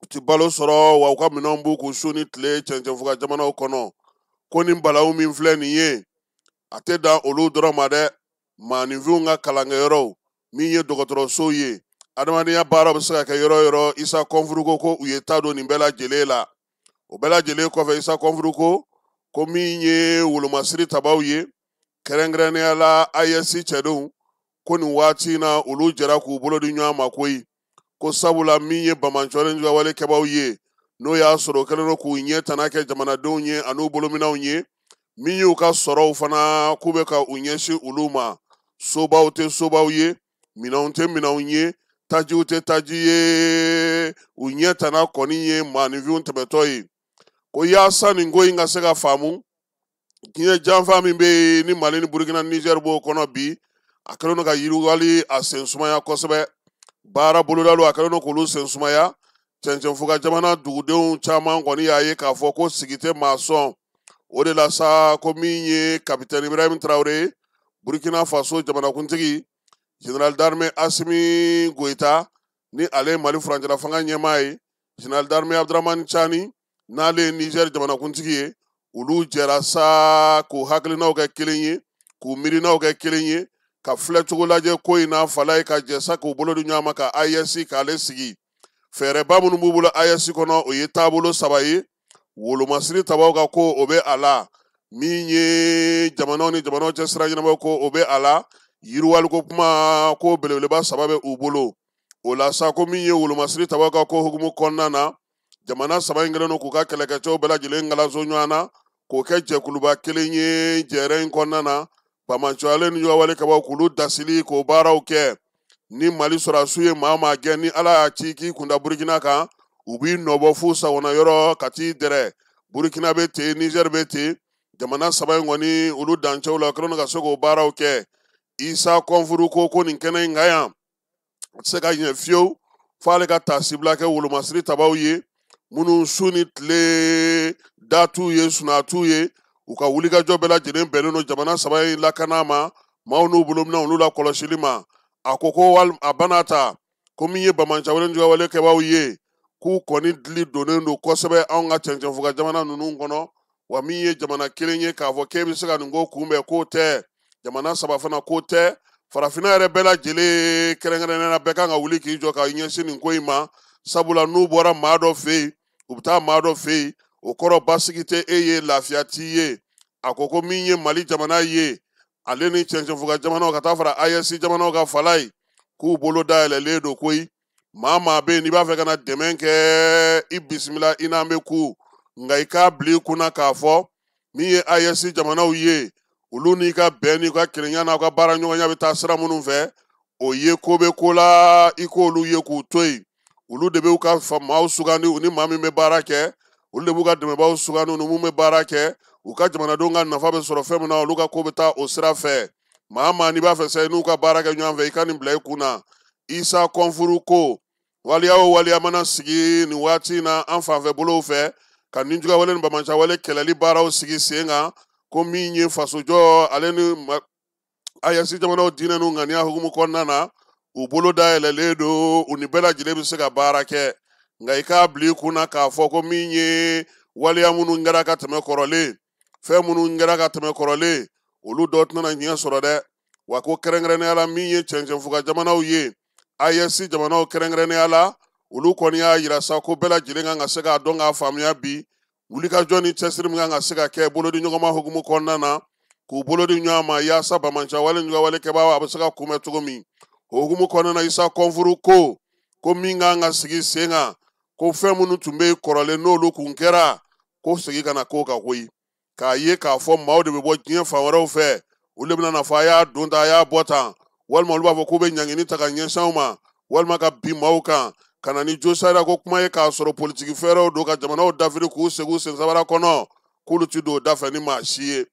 u tɛ balo sɔrɔ, wa u ka minɛnw b'u kun su ni tile cɛncɛnfuga jamanaw kɔnɔ. Ko nin balawu min filɛ nin ye, a tɛ dan olu dɔrɔn ma dɛ. Maaninfinw ka kalankɛyɔrɔw, min ye dɔgɔtɔrɔsow ye, adamadenya baara bɛ se ka kɛ yɔrɔ o yɔrɔ, Isa Kɔnfuru ko ko u ye ta don nin bɛɛ lajɛlen la. O bɛɛ lajɛlen kɔfɛ, Isa Kɔnfuru ko ko min ye wolomasiri tabaw ye, kɛrɛnkɛrɛnnenya la AES cɛdenw, ko nin waati in na olu jɛra k'u bolo di ɲɔgɔn ma koyi, ko sabula min ye bamancɔlen jugawale kɛbaw ye, n'o y'a sɔrɔ o kɛlen don k'u ɲɛ tana kɛ jamanadenw ye an'u bolominɛnw ye, min y'u ka sɔrɔw fana k'u bɛ ka u ɲɛsin olu ma. Sobaw tɛ sobaw ye, minɛnw tɛ minɛnw ye, tajiw tɛ taji ye, u ɲɛ tana kɔni ye maaninfinw tɛmɛtɔ ye. Ko yaasa nin ko in ka se ka faamu, diɲɛ janfa min bɛ yen ni Mali ni Burukina, Niger b'o kɔnɔ bi, a kɛlen don ka yiriwali a sen sumaya kosɛbɛ. Baara bolodaliw, a kɛlen don k'olu sen sumaya. Cɛncɛnfuga jamana dugudenw caman kɔni y'a ye k'a fɔ ko sigi tɛ maa sɔn. O de la sa, ko min ye capitaine Ibrahim Traoré, Burkina Faso jamanakuntigi, général d'armée Assimi Goïta ni ale ye Mali furancɛla fanga ɲɛmaa ye, général d'armée Abdramane Tiani n'ale ye Niger jamanakuntigi ye, olu jɛra sa k'u hakilinaw kɛ kelen ye, k'u miirinaw kɛ kelen ye, ka filɛcogo lajɛ ko in na, Falaye, ka jɛ sa k'u bolo di ɲɔgɔn ma ka AES k'ale sigi. Fɛɛrɛba minnu b'u bolo AES kɔnɔ, o ye taabolo saba ye. Wolomasiri tabaw ka ko, o bɛ a la. Min ye jamanaw ni jamanaw cɛ sira ɲɛnabɔ ko, o bɛ a la. Yiriwaliko kuma ko belebeleba saba bɛ u bolo. O la sa, ko min ye wolomasiri tabaw ka ko hukumu kɔnɔna na, jamana saba in kɛlen don k'u ka kɛlɛkɛcɛw bɛɛ lajɛlen kalanso ɲɔgɔn na k'o kɛ jɛkuluba kelen ye jɛrɛ in kɔnɔna na, bamancɔyalen ni ɲɔgɔnwale kabaw k'olu dasili k'o baaraw kɛ. Ni Mali sɔrɔdasiw ye maa maa gɛn, ni Ala y'a ci k'i kunda Burukina kan, u b'i nɔbɔ f'u sagona yɔrɔ ka t'i dɛrɛ. Burukina bɛ ten, Nizɛri bɛ ten. Jamana saba in kɔni, olu dancɛw la, kɛlen don ka se k'o baaraw kɛ. Isa Kɔnfuru ko ko nin kɛnɛ in kan yan, a tɛ se ka ɲɛ fiyewu f'ale ka taasibila kɛ wolomasiri tabaw ye. Minnu su ni tile da t'u ye, sunaa t'u ye, u ka wulikajɔ bɛɛ lajɛlen bɛnnen don jamana saba in lakana ma, maaw n'u bolominɛnw olu la kɔlɔsili ma. A ko ko a bana ta ko min ye bamancawale jugawale kɛbaaw ye, k'u kɔni dili donnen don kosɛbɛ anw ka cɛncɛnfuga jamana ninnu kɔnɔ. Wa min ye jamana kelen ye k'a fɔ k'e bɛ se ka nin ko kunbɛn, k'o tɛ. Jamana saba fana k'o tɛ. Farafinna yɛrɛ bɛɛ lajɛlen kɛrɛnkɛrɛnnenya la, bɛɛ kan ka wuli k'i jɔ ka ɲɛsin nin ko in ma. Sabula n'u bɔra maa dɔ fɛ yen, u bɛ taa maa dɔ fɛ yen, o kɔrɔ basigi tɛ e ye, lafiya t'i ye. A ko ko min ye Mali jamana ye, ale ni cɛncɛnfuga jamanaw ka taa fara AES jamanaw ka fala ye, k'u bolo dayɛlɛlen don koyi. Maa maa bɛ yen n'i b'a fɛ ka na dɛmɛ kɛ, i bisimila, i n'an bɛ ku. Nka i k'a bila i kunna k'a fɔ min ye AES jamanaw ye, olu n'i ka bɛn n'i ka kelenya n'aw ka baara ɲɔgɔnya bɛ taa sira minnu fɛ, o ye ko bɛ ko la, i k'olu ye k'u to yen. Olu de b'u ka maaw sugandi, u ni maa min bɛ baara kɛ, olu de b'u ka dɛmɛbaaw sugandi, u ni mun bɛ baara kɛ, u ka jamanadenw ka nafa bɛ sɔrɔ fɛn min na, olu ka ko bɛ taa o sira fɛ. Maa maa n'i b'a fɛ sa i n'u ka baara kɛ ɲɔgɔn fɛ, i ka nin bila i kun na. Isa Kɔnfuru ko waliya o waliya mana sigi nin waati in na an fanfɛ bolow fɛ, ka ninjugawale ni bamancawale kɛlɛli baaraw sigi sen kan, ko min ye fasojɔ ale ni AES jamanaw diinɛ n'u ŋaniya hukumu kɔnɔna na, u bolo dayɛlɛlen don, u ni bɛɛ lajɛlen bɛ se ka baara kɛ. Nka i k'a bila i kunna k'a fɔ ko min ye waleya minnu kɛra ka tɛmɛ kɔrɔlen, fɛn minnu kɛra ka tɛmɛ kɔrɔlen, olu dɔ tɛna ɲɛ sɔrɔ dɛ. Wa ko kɛrɛnkɛrɛnnenya la min ye cɛncɛnfuga jamanaw ye, AES jamanaw kɛrɛnkɛrɛnnenya la, olu kɔni y'a yira sa ko bɛɛ lajɛlen kan ka se k'a dɔn k'a faamuya bi, wulikajɔ ni cɛsiri min kan ka se ka kɛ bolodiɲɔgɔnma hukumu kɔnɔna na, k'u bolo di ɲɔgɔn ma yaasa bamancawale jugawale kɛbaaw a bɛ se ka kunbɛn cogo min. O hukumu kɔnɔna na, Isa Kɔnfuru ko min kan ka sigi sen kan, ko fɛn minnu tun bɛ yen kɔrɔlen n'olu kun kɛra, ko segin ka na k'o kan koyi. K'a ye k'a fɔ maaw de bɛ bɔ diɲɛ fan wɛrɛw fɛ, olu de bɛna na fɔ a y'a don tan, a y'a bɔ tan, walima olu b'a fɔ k'u bɛ ɲangini ta ka ɲɛsin aw ma, walima ka bin maaw kan, ka na ni josariya ko kuma ye k'a sɔrɔ politiki fɛɛrɛw don ka jamanaw dafiri k'u segin u sensabara kɔnɔ, k'olu ti don o da fɛ ni maa si ye.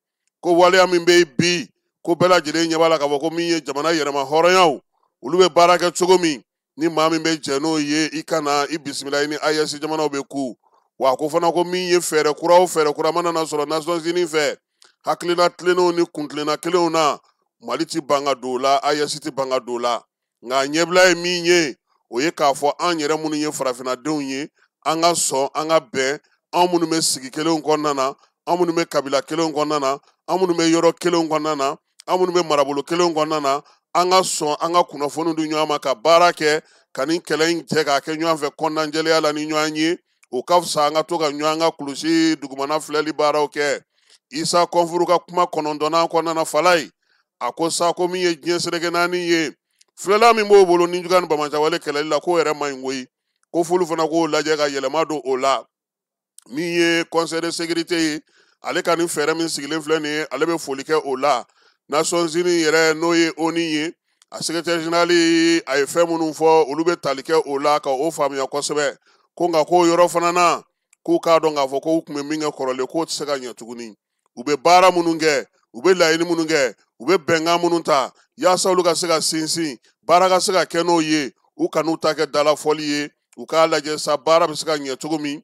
Ko waleya min bɛ yen bi, ko bɛɛ lajɛlen ɲɛ b'a la k'a fɔ ko min ye jamana yɛrɛma hɔrɔnyaw, olu bɛ baara kɛ cogo min, ni maa min bɛ jɛn n'o ye, i kana i bisimila, i ni AES jamanaw bɛ ku. Wa ko fana ko min ye fɛɛrɛ kura o fɛɛrɛ kura mana na sɔrɔ Nations Unies fɛ, hakilina tilennenw ni kuntilenna kelenw na, Mali ti ban ka don o la, AES ti ban ka don o la. Nka ɲɛbila ye min ye, o ye k'a fɔ an yɛrɛ minnu ye farafinnadenw ye, an ka sɔn, an ka bɛn, anw minnu bɛ sigi kelenw kɔnɔna na, an minnu bɛ kabila kelenw kɔnɔna na, an minnu bɛ yɔrɔ kelenw kɔnɔna na, an minnu bɛ marabolo kelenw kɔnɔna na, an ka sɔn an ka kunnafoni di ɲɔgɔn ma ka baara kɛ, ka nin kɛlɛ in jɛ k'a kɛ ɲɔgɔn fɛ kɔnɔnajɛlenya la ni ɲɔgɔn ye. O ka fisa an ka to ka ɲɔgɔn ka kulusi dugumana filɛli baaraw kɛ. Isa Kɔnfuru ka kuma kɔnɔntɔnnan kɔnɔna na, Falaye, a ko sa ko min ye diɲɛ seleke naani ye, filɛla min b'o bolo ni juguya ni bamancawale kɛlɛli la, k'o yɛrɛ man ɲi koyi, ko f'olu fana k'o lajɛ ka yɛlɛma don o la. Min ye conseil de sécurité ye, ale ka nin fɛɛrɛ min sigilen filɛ nin ye, ale bɛ foli kɛ o la. Nations Unies yɛrɛ n'o ye ONU ye, a secrétaire général a ye fɛn minnu fɔ, olu bɛ tali kɛ o la ka o faamuya kosɛbɛ. Ko nka k'o yɔrɔ fana na, k'u k'a dɔn k'a fɔ k'u tun bɛ min kɛ kɔrɔlen, k'o tɛ se ka ɲɛ tuguni. U bɛ baara minnu kɛ, u bɛ laɲini minnu kɛ, u bɛ bɛnkan minnu ta, yaasa olu ka se ka sinsin, baara ka se ka kɛ n'o ye, u kan'u ta kɛ dalafɔli ye, u k'a lajɛ sa baara bɛ se ka ɲɛ cogo min,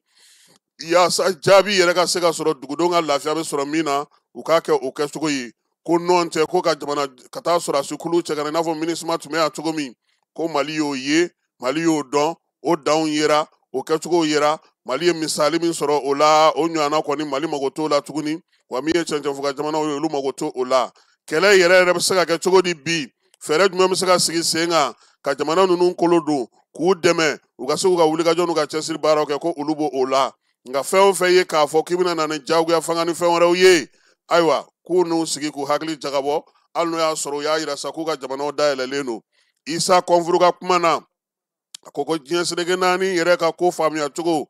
yaasa jaabi yɛrɛ ka se ka sɔrɔ, dugudenw ka lafiya bɛ sɔrɔ min na, u k'a kɛ o kɛcogo ye. Ko nɔn tɛ ko ka jamana ka taa sɔrɔdasi kulu cɛ ka na i n'a fɔ MINUSMA tun bɛ yan cogo min, ko Mali y'o ye, Mali y'o dɔn, o danw yera, o kɛcogow yera. Mali ye misali min sɔrɔ o la, o ɲɔgɔnna kɔni Mali mago t'o la tuguni. Wa min ye cɛncɛnfuga jamanaw ye, olu mago t'o la. Kɛlɛ yɛrɛ yɛrɛ bɛ se ka kɛ cogo di bi? Fɛɛrɛ jumɛn bɛ se ka sigi sen kan ka jamana ninnu kolo don, k'u dɛmɛ, u ka se k'u ka wulikajɔ n'u ka cɛsiri baaraw kɛ, ko olu b'o la. Nka fɛn o fɛn ye k'a fɔ k'i bɛna na ni diyagoya fanga ni fɛn wɛrɛw ye, ayiwa, k'u n'u sigi k'u hakili jagabɔ, hali n'o y'a sɔrɔ u y'a yira sa k'u ka jamanaw dayɛlɛlen don. Isa Kɔnfuru ka kuma na, a ko ko diɲɛ seleke naani yɛrɛ ka ko faamuya cogo,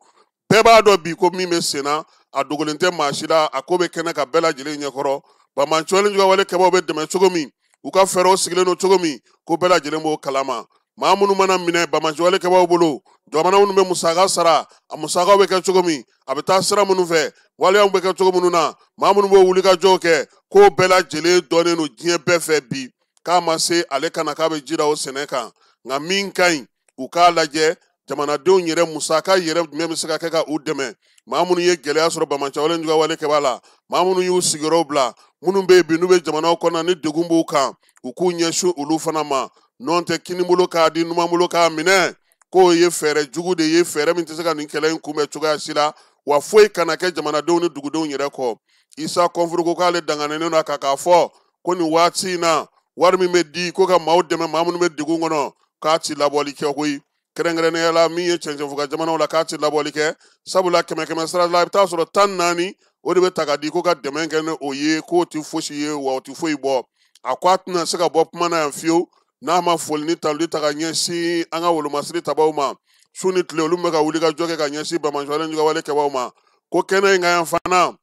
bɛɛ b'a dɔn bi ko min bɛ sen na, a dogolen tɛ maa si la, a ko bɛ kɛnɛ ka bɛɛ lajɛlen ɲɛkɔrɔ. Bamancɔli jugawale kɛbaaw bɛ dɛmɛ cogo min, u ka fɛɛrɛw sigilen don cogo min, ko bɛɛ lajɛlen b'o kalama. Maa minnu mana minɛ bamancɔli kɛbaaw bolo, jamana minnu bɛ musaka sara, a musakaw bɛ kɛ cogo min, a bɛ taa sira minnu fɛ, waleyaw bɛ kɛ cogo minnu na, maa minnu b'o wulikajɔw kɛ, k'o bɛɛ lajɛlen dɔnnen don diɲɛ bɛɛ fɛ bi. K'a ma se ale kana k'a bɛ ji da o sɛnɛ kan, nka min ka ɲi, u k'a lajɛ Jamanadenw yɛrɛ musaka yɛrɛ jumɛn bɛ se ka kɛ ka u dɛmɛ? Maa minnu ye gɛlɛya sɔrɔ banbaanciwale juguya wale kɛbaa la, maa minnu y'u sigiyɔrɔw bila, minnu bɛ yen bi n'u bɛ jamanaw kɔnɔ ni degun b'u kan, u k'u ɲɛsin olu fana ma. N'o tɛ kinibolo k'a di numanbolo k'a minɛ, k'o ye fɛɛrɛ jugu de ye, fɛɛrɛ min tɛ se ka nin kɛlɛ in kunbɛn cogoya si la, wa foyi kana kɛ jamanadenw ni dugudenw yɛrɛ kɔ. Isa Kɔnfuru ko k'ale danganen don a kan k'a fɔ ko nin waati in na wari min bɛ di ko ka maaw dɛmɛ, maa minnu bɛ degun kɔnɔ, k'a ti labɔli kɛ koyi. Kɛrɛnkɛrɛnnenya la min ye cɛncɛnfuga jamanaw la, k'a ti labɔli kɛ, sabula 100 sara la i bɛ taa sɔrɔ 14 o de bɛ ta ka di ko ka dɛmɛ kɛ ni o ye, k'o ti fosi ye wa o ti foyi bɔ. A ko a tɛna se ka bɔ kuma na yan fiyewu n'a ma foli ni tanuli ta ka ɲɛsin an ka wolomasiri tabaw ma. Su ni tile olu bɛ ka wuli ka jɔ kɛ ka ɲɛsin banbaanciwale juguya wale kɛbaw ma. Ko kɛnɛ in kan yan fana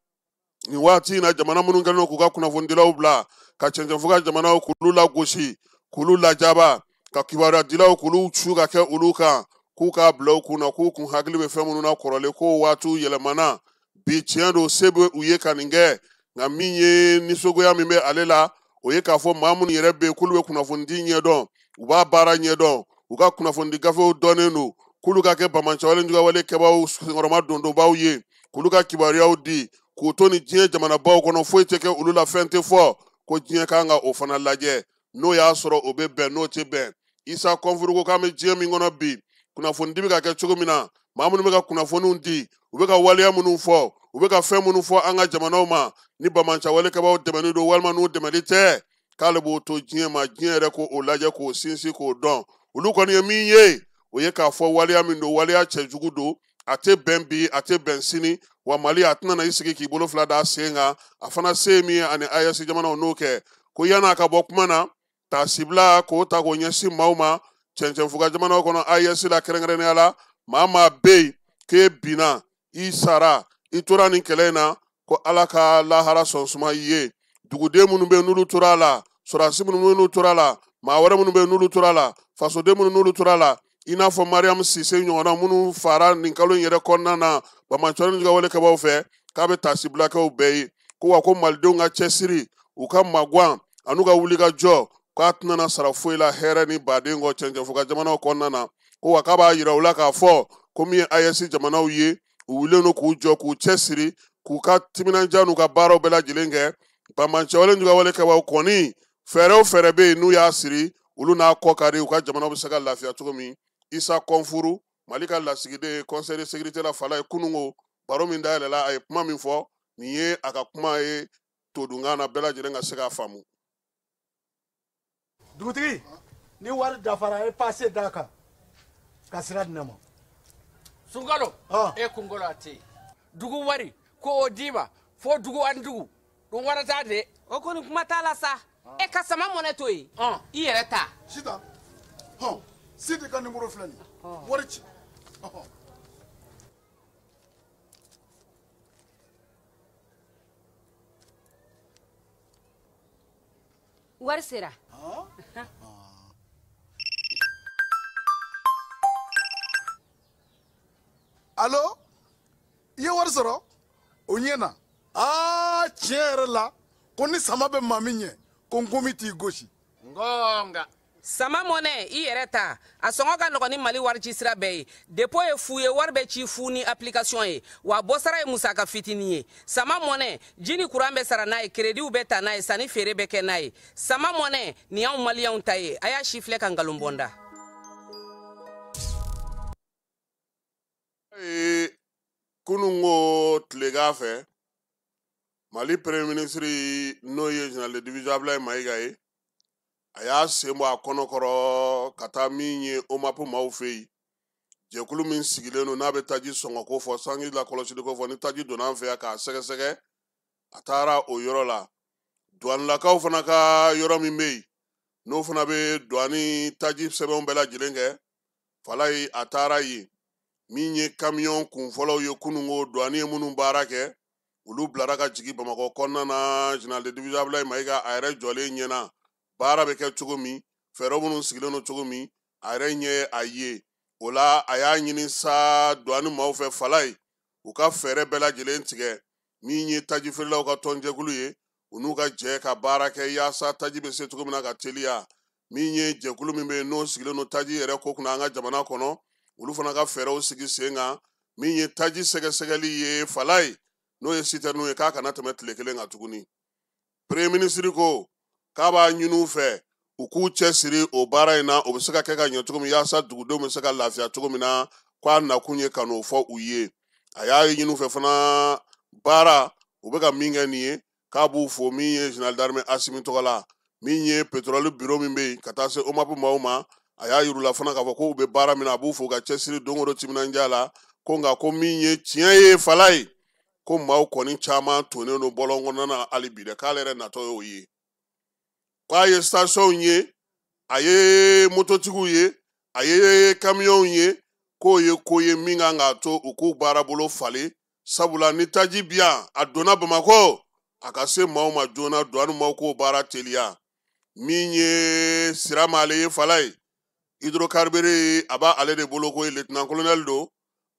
nin waati in na, jamana minnu kɛlen don k'u ka kunnafonidilaw bila ka cɛncɛnfuga jamanaw k'olu lagosi, k'olu lajaba, ka kibaruya dilaw k'olu su ka kɛ olu kan, k'u k'a bila u kun na, k'u kun hakili bɛ fɛn minnu na kɔrɔlen, k'o waatiw yɛlɛmana bi. Tiɲɛ don, se bɛ u ye ka nin kɛ, nka min ye nisɔngoya min bɛ ale la, o ye k'a fɔ maa minnu yɛrɛ bɛ yen k'olu bɛ kunnafonidi ɲɛdɔn, u b'a baara ɲɛdɔn, u ka kunnafonidi gafew dɔnnen don, k'olu ka kɛ banbaanciwale juguya wale kɛbaaw senkɔrɔma dondonbaw ye, k'olu ka kibaruyaw di, k'u to ni diɲɛ jamanabaw kɔnɔ, foyi tɛ kɛ olu la, fɛn tɛ fɔ, ko diɲɛ kan ka o fana lajɛ, n'o y'a sɔrɔ o bɛ bɛn, n'o tɛ bɛn. Isa Kɔnfuru ko k'an bɛ diɲɛ min kɔnɔ bi, kunnafonidi bɛ ka kɛ cogo min na, maa minnu bɛ ka kunnafoniw di, u bɛ ka waleya minnu fɔ, u bɛ ka fɛn minnu fɔ an ka jamanaw ma, ni banbaanciwale kɛbaaw dɛmɛni don walima n'u dɛmɛli tɛ, k'ale b'o to diɲɛ ma, diɲɛ yɛrɛ k'o lajɛ, k'o sinsin, k'o dɔn. Olu kɔni ye min ye, o ye k'a fɔ waleya min don, waleya cɛjugu don, a tɛ bɛn bi, a tɛ bɛn sini, wa Mali a tɛna i sigi k'i bolo fila d'a sen kan. A fana se ye min ye ani AES jamanaw n'o kɛ, ko yan'a ka bɔ kuma na, taasibila k'o ta k'o ɲɛsin maaw ma cɛncɛnfuga jamanaw kɔnɔ AES la, kɛrɛnkɛrɛnnenya la maa bɛ yen k'e binna, i sara, i tora nin kɛlɛ in na, ko Ala ka lahara sɔn suma i ye. Duguden minnu bɛ yen n'olu tora a la, sɔrɔdasi minnu bɛ yen n'olu tora a la, maa wɛrɛ minnu bɛ yen n'olu tora a la, fasoden minnu n'olu tora a la, i n'a fɔ Mariam Sise ɲɔgɔnna minnu fara nin kalo in yɛrɛ kɔnɔna na banbaanciwale juguya wale kɛbaaw fɛ, k'a bɛ taasibila kɛ u bɛɛ ye. Ko wa ko malidenw ka cɛsiri, u ka maguwan an'u ka wulikajɔ, k'a tɛna sara foyi la hɛrɛ ni baden kɔ cɛncɛnfuga jamanaw kɔnɔna na. Ko wa k'a b'a yira u la k'a fɔ ko min ye AES jamanaw ye, u wulilen don k'u jɔ, k'u cɛsiri, k'u ka timinandiya n'u ka baaraw bɛɛ lajɛlen kɛ. Banbaanciwale juguya wale kɛbaaw kɔni, fɛɛrɛ o fɛɛrɛ bɛ yen n'u y'a siri, olu n'a kɔ kari, u ka jamanaw bɛ se ka lafiya cogo min. Isa Kɔnfuru, Mali ka lasigiden conseil de sécurité la, fala ye kununko baro min dayɛlɛla, a ye kuma min fɔ, nin ye a ka kuma ye todunkan na, bɛɛ lajɛlen ka se k'a faamu. Dugutigi, ni wari dafara, e passe d'a kan ka sira di ne ma. Sunkalo, e kunkolo a tɛ yen. Dugu wari ko o d'i ma fo dugu ani dugu dun wara t'a de. O kɔni kuma t'a la sa. E ka sama mɔnɛ to yen, i yɛrɛ ta. Sitan, hɔn, Sidi ka nimoro filɛ nin ye, wari ci. Wari sera. Alo, i ye wari sɔrɔ? O ɲɛ na. Aa, tiɲɛ yɛrɛ la, ko ni sama bɛ maa min ɲɛ, ko nkomi t'i gosi. Ngonga. Sama mɔnɛ, i yɛrɛ ta, a sɔngɔ ka nɔgɔn ni Mali wari ci sira bɛɛ ye. Dépôt ye fu ye, wari bɛ ci fu ni application ye, wa bɔsara ye musaka fitinin ye. Sama mɔnɛ, ji ni kuran bɛ sara n'a ye, créditw bɛ ta n'a ye, sanni feere bɛ kɛ n'a ye. Sama mɔnɛ nin y'anw maliyɛnw ta ye. A y'a si filɛ ka nkalon bɔ n da. Kunun ko tilegan fɛ, Mali premier ministre, n'o ye général de division Abdoulaye Maïga ye, a y'a sen bɔ a kɔnɔkɔrɔ ka taa min ye OMAP maaw fɛ yen, jɛkulu min sigilen don n'a bɛ taji sɔngɔ ko fɔ, sanji lakɔlɔsili ko fɔ, ni taji donna an fɛ yan k'a sɛgɛsɛgɛ. A taara o yɔrɔ la. Duwanilakaw fana ka yɔrɔ min bɛ yen, n'o fana bɛ duwani taji sɛbɛnw bɛɛ lajɛlen kɛ, Falayi, a taara yen. Min ye kamiyɔn kunfɔlɔw ye kununko, duwani ye minnu baara kɛ, olu bilara ka jigin Bamakɔ kɔnɔna na. Général de division Abdoulaye Maïga a yɛrɛ jɔlen ɲɛna, baara bɛ kɛ cogo min, fɛɛrɛ minnu sigilen don cogo min, a yɛrɛ ɲɛ a ye o la. A y'a ɲini sa duwani maaw fɛ, Falayi, u ka fɛɛrɛ bɛɛ lajɛlen tigɛ, min ye taji feerelaw ka tɔnjɛkulu ye, u n'u ka jɛ ka baara kɛ yaasa taji bɛ se cogo min na ka teliya. Min ye jɛkulu min bɛ yen n'o sigilen don taji yɛrɛ ko kunna an ka jamana kɔnɔ, Olu fana ka fɛɛrɛw sigi sen kan min ye taji sɛgɛsɛgɛli ye Falaye, n'o ye sitɛriw ye, k'a kana tɛmɛ tile kelen kan tuguni. Premier ministre ko k'a b'a ɲini u fɛ u k'u cɛsiri o baara in na, o bɛ se ka kɛ ka ɲɛ cogo min, yaasa dugudenw bɛ se ka lafiya cogo min na, k'a nakun ye ka n'o fɔ u ye. A y'a ɲini u fɛ fana baara u bɛ ka min kɛ nin ye, k'a b'u fo min ye général d'armée Asimi tɔgɔ la, min ye pétrole bureau min bɛ yen ka taa se OMAP maaw ma. A y'a yir'u la fana k'a fɔ k'u bɛ baara min na, a b'u fo ka cɛsiri don o don timinandiya la, ko nka ko min ye tiɲɛ ye Falaye, ko maaw kɔni caman tonnen don bɔlɔn kɔnɔna na hali bi dɛ, k'ale yɛrɛ natɔ y'o ye. K'a ye station ye, a ye mototigiw ye, a ye kamiyɔnw ye, k'o ye ko ye min kan k'a to u k'u baarabolo falen, sabula ni taji bi yan a donna Bamakɔ, a ka se maaw ma joona, douane maaw k'o baara teliya. Min ye Sirama ale ye Falaye, hydrocarbure a b'ale de bolo ko lieutenant colonel don.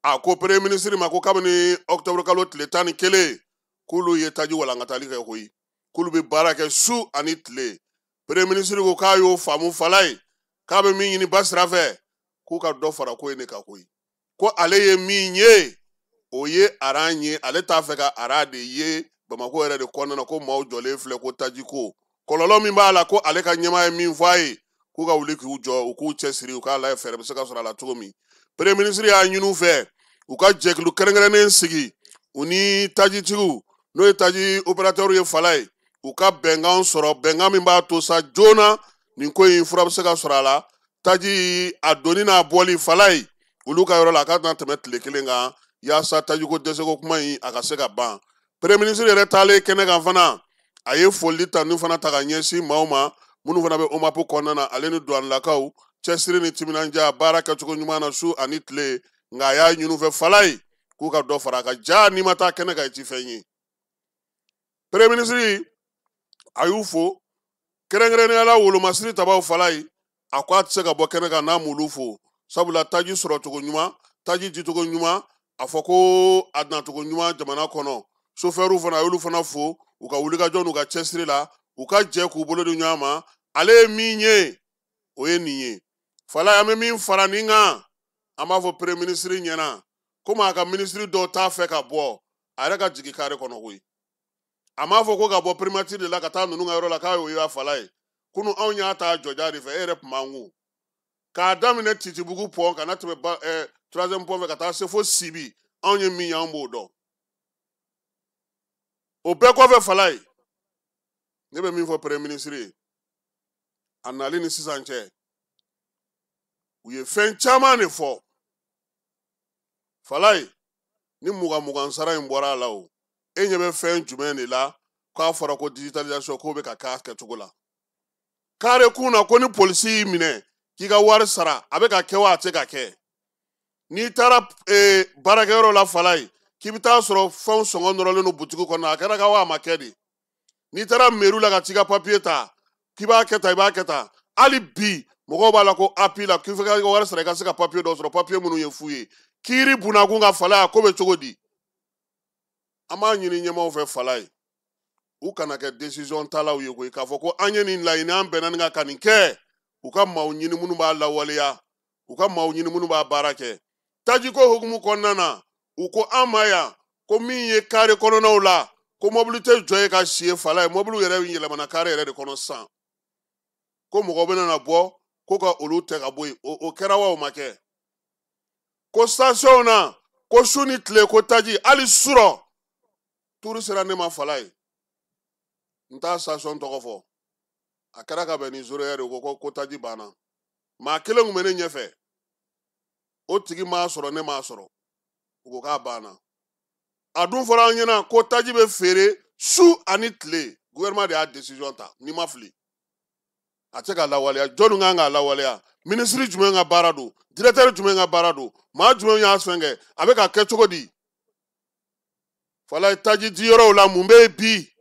A ko premier ministre ma ko kabini octobre kalo tile 11 k'olu ye taji walankatali kɛ koyi, k'olu bɛ baara kɛ su ani tile. Premier ministre ko k'a y'o faamu Falaye, k'a bɛ min ɲini ba sira fɛ k'u ka dɔ fara ko in de kan koyi, ko ale ye min ye o ye aran ye, ale t'a fɛ ka ara de ye Bamakɔ yɛrɛ de kɔnɔna na, ko maaw jɔlen filɛ ko taji ko kɔlɔlɔ min b'a la, ko ale ka ɲɛmaa ye min fɔ a ye k'u ka wuli k'u jɔ, u k'u cɛsiri, u k'a lajɛ fɛɛrɛ bɛ se ka sɔrɔ a la cogo min. Premier ministre y'a ɲini u fɛ u ka jɛkulu kɛrɛnkɛrɛnnen sigi u ni tajitigiw, n'o ye taji opérateur ye Falaye, u ka bɛnkan sɔrɔ, bɛnkan min b'a to sa joona nin ko in fura bɛ se ka sɔrɔ a la. Taji a donni n'a bɔli Falaye olu ka yɔrɔ la, a ka tɛna tɛmɛ tile kelen kan, yaasa tajiko dɛsɛko kuma in a ka se ka ban. Premier ministre yɛrɛ taalen kɛnɛ kan fana, a ye foli ta ni fana ta ka ɲɛsin maaw ma minnu fana bɛ OMAP kɔnɔna na, ale ni douanelakaw, cɛsiri ni timinandiya baara kɛcogo ɲuman na su ani tile. Nka a y'a ɲini u fɛ Falaye k'u ka dɔ fara a kan, ja n'i ma taa kɛnɛ kan i ti fɛn ye. Premier ministre a y'u fo kɛrɛnkɛrɛnnenya la wolomasiri tabaw Falaye, a ko a tɛ se ka bɔ kɛnɛ kan n'a m'olu fo, sabula taji sɔrɔcogo ɲuman, taji dicogo ɲuman, a fɔ ko a nacogo ɲuman jamana kɔnɔ. Sofɛriw fana a y'olu fana fo u ka wulikajɔ n'u ka cɛsiri la, u ka jɛ k'u bolo di ɲɔgɔn ma. Ale ye min ye o ye nin ye Falaye. An bɛ min fara nin kan, an b'a fɔ premier ministre ɲɛna komi a ka ministre dɔw t'a fɛ ka bɔ, a yɛrɛ ka jigin kare kɔnɔ koyi. A m'a fɔ ko ka bɔ primature de la ka taa ninnu ka yɔrɔ la k'a y'o ye Falaye. Kunu anw y'a ta jɔja de fɛ, e yɛrɛ tun b'an kun. K'a daminɛ Titibugu pont ka na tɛmɛ ba troisième pont fɛ ka taa se fo Sibi, anw ye min ye an b'o dɔn. O bɛɛ kɔfɛ Falaye, ne bɛ min fɔ premier ministre ye, a nali ni sisan cɛ, u ye fɛn caman de fɔ Falaye. Ni 20 sara in bɔra a la o, e ɲɛ bɛ fɛn jumɛn de la k'a fɔra ko digitalisation k'o bɛ ka k'a kɛcogo la? Kare kun na ko ni polisi y'i minɛ k'i ka wari sara, a bɛ ka kɛ wa a tɛ ka kɛ? N'i taara baarakɛyɔrɔ la Falaye, k'i bɛ taa sɔrɔ fɛnw sɔngɔ nɔrɔlen don butigi kɔnɔ, a kɛra ka wa a ma kɛ de? N'i taara mairie la ka t'i ka papiye ta, k'i b'a kɛ tan, i b'a kɛ tan, hali bi mɔgɔw b'a la ko API la k'i fɛ ka wari sara i ka se ka papiye dɔ sɔrɔ, papiye minnu ye fu ye. Kiiri bunakun ka Falaye, a ko bɛ cogo di? An b'a ɲini ɲɛmaaw fɛ Falaye, u kana kɛ décision talaw ye koyi, k'a fɔ ko an ye nin laɲini, an bɛnna nin kan ka nin kɛ. U ka maaw ɲini minnu b'a lawaleya, u ka maaw ɲini minnu b'a baara kɛ. Tajiko hukumu kɔnɔna na, u ko an ma yan ko min ye kare kɔnɔnaw la, ko mobili tɛ jɔ ye ka si ye Falaye, mobiliw yɛrɛ yɛlɛmana kare yɛrɛ de kɔnɔ sisan, ko mɔgɔ bɛna na bɔ ko ka olu tɛ ka bɔ yen. O kɛra wa o ma kɛ? Ko station na ko su ni tile ko taji, hali surɔ turu sera ne ma Falaye, n t'a station tɔgɔ fɔ, a kɛra ka bɛn ni zéro heure ye, ko ko taji banna. Maa kelen tun bɛ ne ɲɛfɛ, o tigi m'a sɔrɔ, ne m'a sɔrɔ, u ko k'a banna. A dun fɔra an ɲɛna ko taji bɛ feere su ani tile, gouvernement de y'a décision ta, n'i ma fili. A tɛ ka lawaleya, jɔnni kan k'a lawaleya? Ministre jumɛn ka baara don? Directeur jumɛn ka baara don? Maa jumɛn y'a fɛn kɛ? A bɛ ka kɛ cogo di? Falaye, taji diyɔrɔw la mun bɛ yen bi?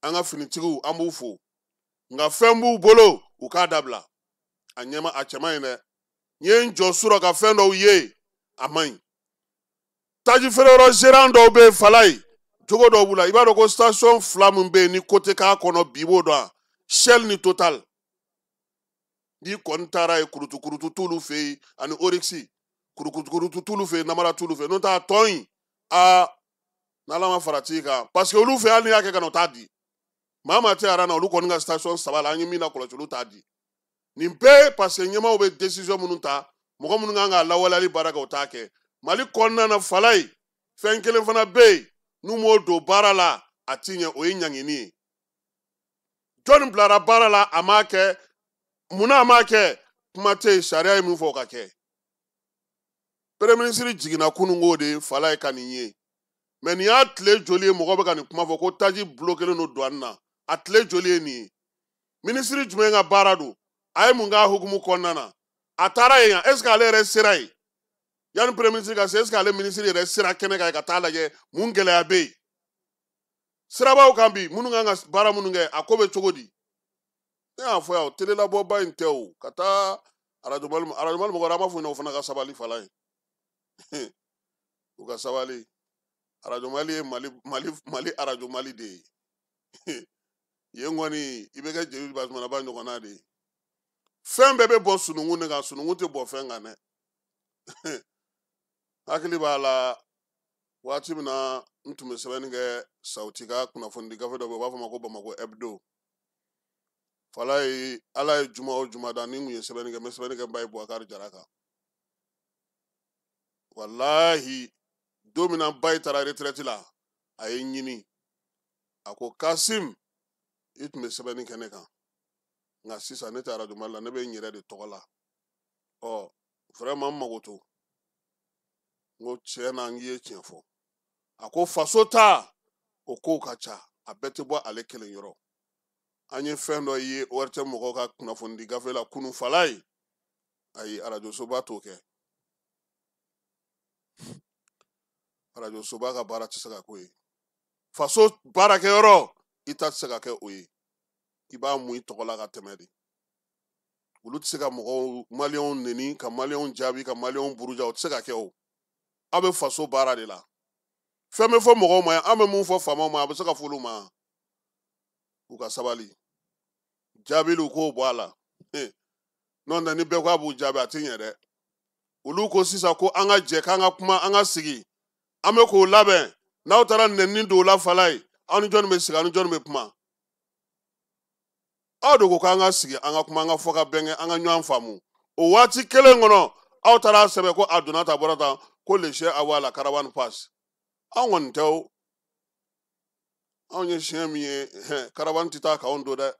An ka finitigiw an b'u fo, nka fɛn b'u bolo u k'a dabila. A ɲɛma a cɛ man ɲi dɛ. N ye n jɔ surɔ ka fɛn dɔw ye, a man ɲi. Taji feereyɔrɔ gérant dɔw bɛ yen Falaye, jogo dɔw b'u la, i b'a dɔn ko station 2 min bɛ yen ni ko tɛ k'a kɔnɔ bi, i b'o dɔn wa? Shell ni Total. N'i kɔni taara yen, kurutu t'olu fɛ yen, ani orixi kurutu t'olu fɛ yen, namara t'olu fɛ yen. N'o tɛ a tɔ in, aa, n'Ala ma farati kan, parce que olu fɛ, hali n'i y'a kɛ ka na, o t'a di. Maa maa tɛ aran na, olu kɔni ka station 3 la, an ye min lakɔlɔsi, olu t'a di. Nin bɛɛ parce que ɲɛmaaw bɛ décision minnu ta, mɔgɔ minnu kan ka lawaleyali baara kɛ, o t'a kɛ. Mali kɔnɔna na, Falaye, fɛn kelen fana bɛ yen, n'u m'o don baara la, a ti ɲɛ, o ye ɲangini ye. Jɔnni bilara baara la, a m'a kɛ, munna a m'a kɛ? Kuma tɛ yen, sariya ye min fɔ, o ka kɛ. Premier ministre jiginna kununko de, Falaye, ka nin ye. Mais nin y'a tile joli ye, mɔgɔ bɛ ka nin kuma fɔ ko taji bloqué don douane na? A tile joli ye nin ye? Ministre jumɛn ka baara don? A ye mun k'a hukumu kɔnɔna na? A taara yen, est ce que ale yɛrɛ sera yen yanni premier ministre ka se? Est ce que ale ministre yɛrɛ sera kɛnɛ kan ka taa lajɛ mun gɛlɛya bɛ yen sirabaw kan bi, minnu kan ka baara minnu kɛ, a ko bɛ cogo di? Ne y'a fɔ yan, o telelabɔba in tɛ o, ka taa arajo Mali, arajo Mali mɔgɔ wɛrɛ, an b'a fɔ ɲɛna, o fana ka sabali, Falaye, u ka sabali. Arajo Mali ye Mali, Mali, Mali arajo Mali de ye. Yen kɔni, i bɛ kɛ jeli Basumanaba ɲɔgɔnna de ye. Fɛn bɛɛ bɛ bɔ sununkun de kan, sununkun tɛ bɔ fɛn kan dɛ. Hakili b'a la, waati min na n tun bɛ sɛbɛnni kɛ Sawuti ka kunnafonidi gafe dɔ bɛ yen, u b'a fɔ a ma ko Bamako Hebdo. Falaye, Ala ye juma o juma da, ni n kun ye sɛbɛnni kɛ, n bɛ sɛbɛnni kɛ Baye Boubacar Jara kan. Walahi, don min na Baye taara retraite la, a ye n ɲini, a ko Kasim, i tun bɛ sɛbɛnni kɛ ne kan, nka sisan ne tɛ arajo Mali la, ne bɛ n yɛrɛ de tɔgɔ la. Ɔ, vraiment, n mago to. N ko tiɲɛ na, n k'i ye tiɲɛ fɔ. A ko faso ta, o kow ka ca, a bɛɛ tɛ bɔ ale kelen yɔrɔ. An ye fɛn dɔ ye ORT mɔgɔw ka kunnafonidi gafe la kunun, Falaye, ayi, arajosoba t'o kɛ. Arajosoba ka baara tɛ se ka k'o ye. Faso baarakɛyɔrɔ, i ta tɛ se ka kɛ o ye. I b'a mun i tɔgɔ la ka tɛmɛ de. Olu tɛ se ka mɔgɔw, maliyɛnw neni, ka maliyɛnw jaabi, ka maliyɛnw buruja, o tɛ se ka kɛ o. Aw bɛ faso baara de la. Fɛn bɛ fɔ mɔgɔw ma, an bɛ mun fɔ faamaw ma, a bɛ se ka fɔ olu ma. U ka sabali. Jaabiliw k'o bɔ a la. N'o tɛ, ni bɛɛ ko a b'u jaabi, a tɛ ɲɛ dɛ. Olu ko sisan ko an ka jɛ, k'an ka kuma, an ka sigi. An bɛ k'o labɛn. N'aw taara nɛnini don o la, Falaye, aw ni jɔnni bɛ sigi, aw ni jɔnni bɛ kuma? Aw de ko k'an ka sigi, an ka kuma, an ka fɔ ka bɛn kɛ, an ka ɲɔgɔn faamu. O waati kelen kɔnɔ, aw taara sɛbɛn ko a donna tan, a bɔra tan, ko le chien aboie, la caravane passe. Anw kɔni tɛ o. Anw ye siɲɛ min ye, hɛn, caravane tɛ taa k'anw to dɛ.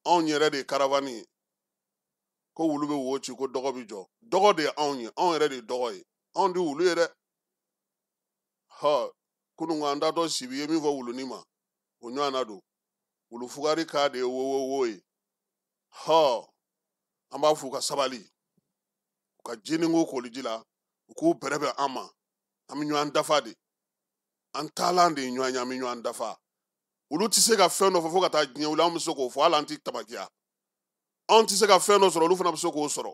Anw yɛrɛ de ye caravane ye. Ko wulu bɛ wo ci, ko dɔgɔ bɛ jɔ. Dɔgɔ de ye anw ye, anw yɛrɛ de ye dɔgɔ ye. Anw tɛ wulu ye dɛ. Hɔ, kunun ko an taatɔ Sibi ye min fɔ wulunin ma, o ɲɔgɔnna don. Wulu fugari k'a de ye wo wo wo ye. Hɔ, an b'a f'u ka sabali, u ka jeni ko koliji la, u k'u bɛrɛbɛn an ma. An bɛ ɲɔgɔn dafa de, an taalan de ye ɲɔgɔn ye, an bɛ ɲɔgɔn dafa. Olu tɛ se ka fɛn dɔ fɔ fo ka taa diɲɛ wuli, anw bɛ se k'o fɔ, hali an tɛ tabakiya. Anw tɛ se ka fɛn dɔ sɔrɔ, olu fana bɛ se k'o sɔrɔ.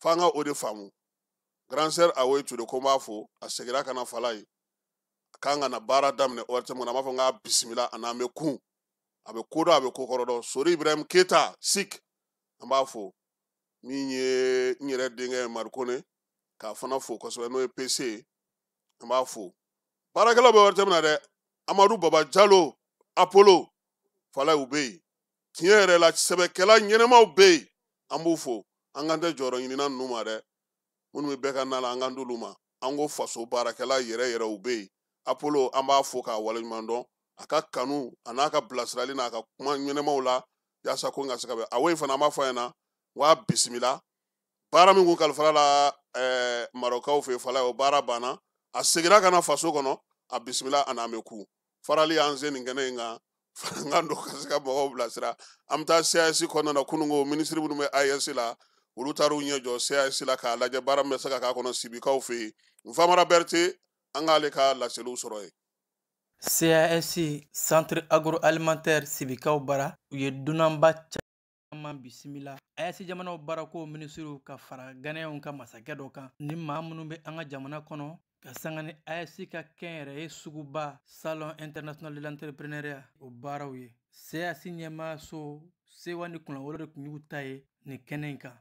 F'an ka o de faamu. Grand sœur Awoye Ture, ko n b'a fo, a seginna ka na Falaye, a kan ka na baara daminɛ ORTM kɔnɔ, an b'a fɔ n k'a bisimila, a n'an bɛ kun. A bɛ ko dɔn, a bɛ ko kɔrɔ dɔn. Sori Ibrahim Keta Sik, an b'a fo. Min ye n yɛrɛ denkɛ ye, Marikone, k'a fana fo kosɛbɛ, n'o ye PC ye, an b'a fo. Baarakɛlaw bɛ ORTM na dɛ. Amadu Baba Jalo, Apollo, Falaye, u bɛ yen. Tiɲɛ yɛrɛ la, sɛbɛkɛla ɲɛnɛmaw bɛ yen, an b'u fo. An kan tɛ jɔyɔrɔ ɲinina ninnu ma dɛ. Minnu bɛ bɛɛ ka na la, an kan t'olu ma. An ko faso baarakɛla yɛrɛ yɛrɛw bɛ yen. Apollo, an b'a fo k'a waleɲuman dɔn. A ka kanu, a n'a ka bilasirali n'a ka kuma ɲɛnɛmaw la, yaasa ko in ka se ka bɛn. Awoye fana, an b'a fɔ a ɲɛna, wa bisimila. Baara min kun kalifara la, Marɔkaw fɛ yen, Falaye, o baara banna. A seginna ka na faso kɔnɔ, a bisimila, a n'an bɛ ku. Farali y'an se nin kɛnɛ in kan. N ka don ka se ka mɔgɔw bilasira. An bɛ taa CAS kɔnɔna na. Kunun ko minisiri minnu bɛ AES la, olu taara u ɲɛ jɔ CAS la k'a lajɛ baara min bɛ se ka k'a kɔnɔ Sibikaw fɛ yen. Nfamara Berete, an k'ale ka laseliw sɔrɔ yen. CAS, Centre agroalimentaire Sibikaw bara, u ye dunanba caman bisimila. AES jamanaw baarako minisiriw ka fara Ganɛnw ka masakɛ dɔ kan, ni maa minnu bɛ an ka jamana kɔnɔ ka sanga ni AES ka kɛnyɛrɛye suguba, Salon international de l'entrepreneuriat, o baaraw ye. CAS ɲɛmaaso Sewa ni kunnawolo de tun y'u ta ye nin kɛnɛ in kan.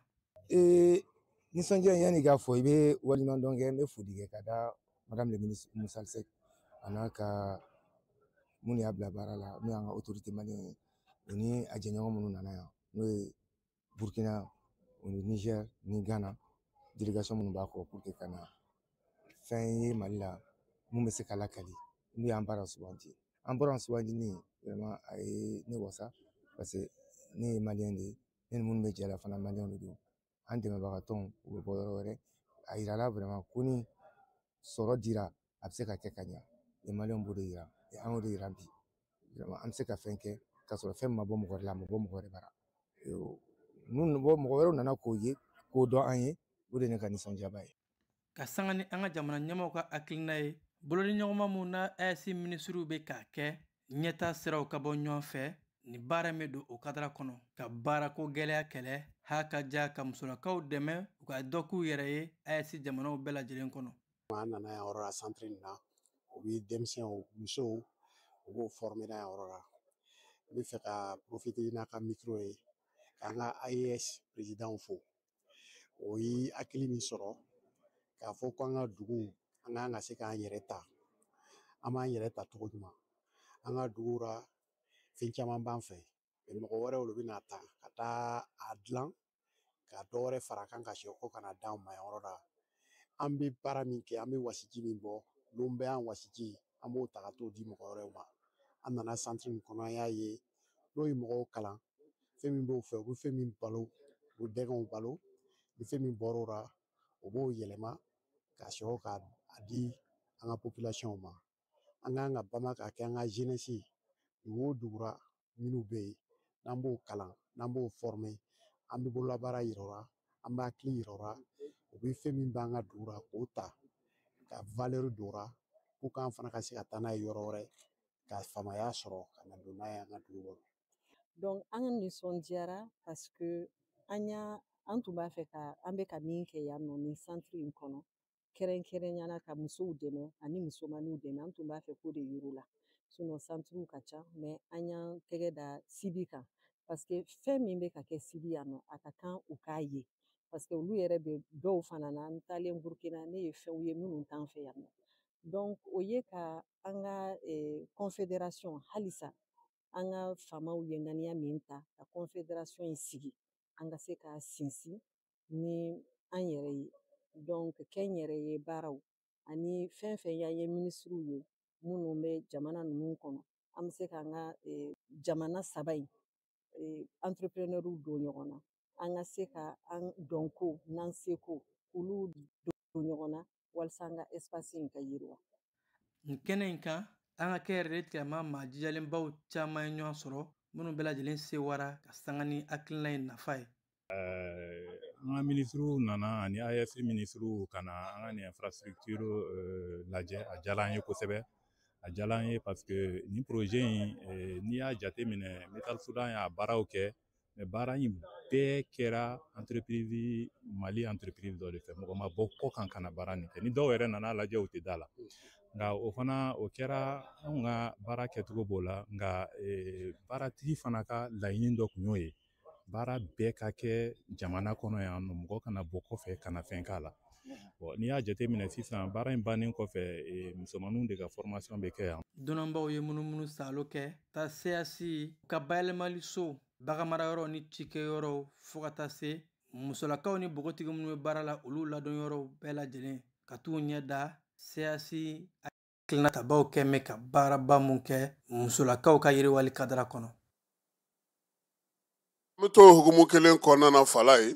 Nisɔndiya in, yanni i k'a fɔ, i bɛ waleɲumandɔn kɛ. N bɛ foli kɛ ka da madame le ministre Oumou Sall Seck a n'a ka minnu y'a bila baara la, n'o y'an ka autorité malien ye, o ni a jɛɲɔgɔn minnu nana yan, n'o ye Burkina, o ni Niger ni Ghana délégation minnu b'a kɔ pour que ka na fɛn ye Mali la mun bɛ se ka lakali. N'u y'an baara sugandi, an bɔra sugandili, vraiment a ye ne wasa, parce que ne ye malien de ye, ne ni minnu bɛ jɛ la fana maliyɛnw de don. An dɛmɛbagatɔnw u bɛ bɔ yɔrɔ wɛrɛ. A yirala vraiment ko ni sɔrɔ dira, a bɛ se ka kɛ ka ɲa. Maliyɛnw b'o de yira, an y'o de yira bi. Vraiment an bɛ se ka fɛn kɛ k'a sɔrɔ fɛn ma bɔ mɔgɔ wɛrɛ la, a ma bɔ mɔgɔ wɛrɛ bara. Minnu bɔ mɔgɔ wɛrɛw nana k'o ye, k'o dɔn an ye, o de ye ne ka nisɔndiyaba ye. Ka sanga ni an ka jamana ɲɛmaaw ka hakilina ye, bolodiɲɔgɔnma mun na AES minisiriw bɛ k'a kɛ ɲɛta siraw ka bɔ ɲɔgɔn fɛ, nin baara min don o kadara kɔnɔ ka baarako gɛlɛya kɛlɛ, ha ka ja ka musolakaw dɛmɛ u ka dɔ k'u yɛrɛ ye AES jamanaw bɛɛ lajɛlen kɔnɔ. An nana yan yɔrɔ la, centre nin na, u bɛ denmisɛnw, musow, u b'o former yan yɔrɔ la. N bɛ fɛ ka profiter n'a ka micro ye k'an ka AES président fo. O ye hakili min sɔrɔ k'a fɔ ko an ka dugu, an kan ka se k'an yɛrɛ ta. An b'an yɛrɛ ta cogo jumɛn? An ka duguw la, fɛn caman b'an fɛ, mɔgɔ wɛrɛw de bɛna ta ka taa a dilan ka dɔ wɛrɛ fara a kan ka sɔrɔ ko ka na d'anw ma yan yɔrɔ la. An bɛ baara min kɛ, an bɛ wasiji min bɔ, lon bɛɛ an wasiji, an b'o ta ka t'o di mɔgɔ wɛrɛw ma. An nana centre nin kɔnɔ, an y'a ye n'o ye mɔgɔw kalan, fɛn min b'o fɛ, u bɛ fɛn min balo, u bɛ dɛgɛnw balo, ni fɛn min bɔr'o la, u b'o yɛlɛma ka sɔrɔ k'a di an ka population ma. An kan ka bama k'a kɛ an ka jeunesse ye, dugu o dugura minnu bɛ yen, n'an b'o kalan, n'an b'o former, an bɛ bololabaara yira u la, an bɛ hakili yira u la, u bɛ fɛn min b'an ka dugu la k'o ta ka valeur don o la, pour qu'an fana ka se ka taa n'a ye yɔrɔ wɛrɛ, ka faamaya sɔrɔ ka na don n'a ye an ka dugu kɔnɔ. Donc an nisɔndiyara parce que an y'a an tun b'a fɛ ka an bɛ ka min kɛ yan nɔ nin centre in kɔnɔ, kɛrɛnkɛrɛnnenya ka musow dɛmɛ ani musomaninw dɛmɛ, an tun b'a fɛ k'o de yir'u la. Sinon centrew ka ca, mais an y'an tɛgɛ da Sibi kan parce que fɛn min bɛ ka kɛ Sibi yan nɔ, a ka kan u k'a ye, parce que olu yɛrɛ bɛ dɔw fana na. N taalen Burkina, ne ye fɛnw ye minnu t'an fɛ yan nɔ. Donc o ye ka an ka confédération, halisa an ka faamaw ye ŋaniya min ta ka confédération in sigi, an ka se k'a sinsin ni an yɛrɛ ye. Donc kɛnyɛrɛye baaraw ani fɛn fɛn y'an ye minisiriw ye minnu bɛ jamana ninnu kɔnɔ, an bɛ se k'an ka jamana saba in entrepreneurw don ɲɔgɔn na, an ka se ka an dɔnko n'an seko k'olu don ɲɔgɔn na walasa an ka espace in ka yiriwa. Nin kɛnɛ in kan, an ka kɛnyɛrɛye tigilama maa jijalenbaw caman ye ɲɔgɔn sɔrɔ, minnu bɛɛ lajɛlen sewara ka sanga ni hakilina in nafa ye. An ka minisiriw nana ani AES minisiriw ka na an ka nin infrastructure lajɛ. A diyara an ye kosɛbɛ, a diyara an ye parce que nin projet in, n'i y'a jateminɛ, Metal Soudan y'a baaraw kɛ, mais baara in bɛɛ kɛra entreprise Mali entreprise dɔ de fɛ. Mɔgɔ ma bɔ kɔ kan ka na baara nin kɛ. Ni dɔw yɛrɛ nana lajɛ, u tɛ da la. Nka o fana o kɛra anw ka baara kɛcogo b'o la. Nka baaratigi fana ka laɲini dɔ tun y'o ye, baara bɛɛ ka kɛ jamana kɔnɔ yan nɔ, mɔgɔ kana bɔ kɔfɛ ka na fɛn k'a la. Bon, n'i y'a jateminɛ sisan, baara in bannen kɔfɛ, musomaninw de ka formation bɛ kɛ yan. Dunanbaw ye munumunu salo kɛ taa CAC ka bayɛlɛmali so, baganmarayɔrɔ ni cikɛyɔrɔw, fo ka taa se musolakaw ni npogotigi minnu bɛ baara la, olu ladonyɔrɔw bɛɛ lajɛlen, ka t'u ɲɛ da CAC hakilina tabaw kɛ mɛ ka baaraba mun kɛ musolakaw ka yiriwali kadara kɔnɔ. N bɛ to hukumu kelen kɔnɔna na, fala ye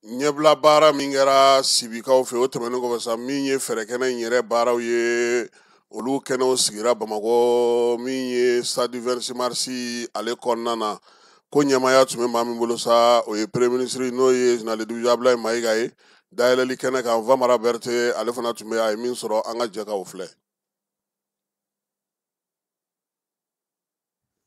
ɲɛbila baara min kɛra Sibikaw fɛ, o tɛmɛnen kɔfɛ sa, min ye fɛɛrɛkɛnɛ in yɛrɛ baaraw ye, olu kɛnɛw sigira Bamakɔ, min ye stade 26 mars ale kɔnɔna na. Ko ɲɛmaaya tun bɛ maa min bolo sa, o ye premier ministre, n'o ye général de division Abdoulaye Maïga ye. Dayɛlɛli kɛnɛ kan, Vamara Berete ale fana tun bɛ, a ye min sɔrɔ, an ka jɛ k'o filɛ.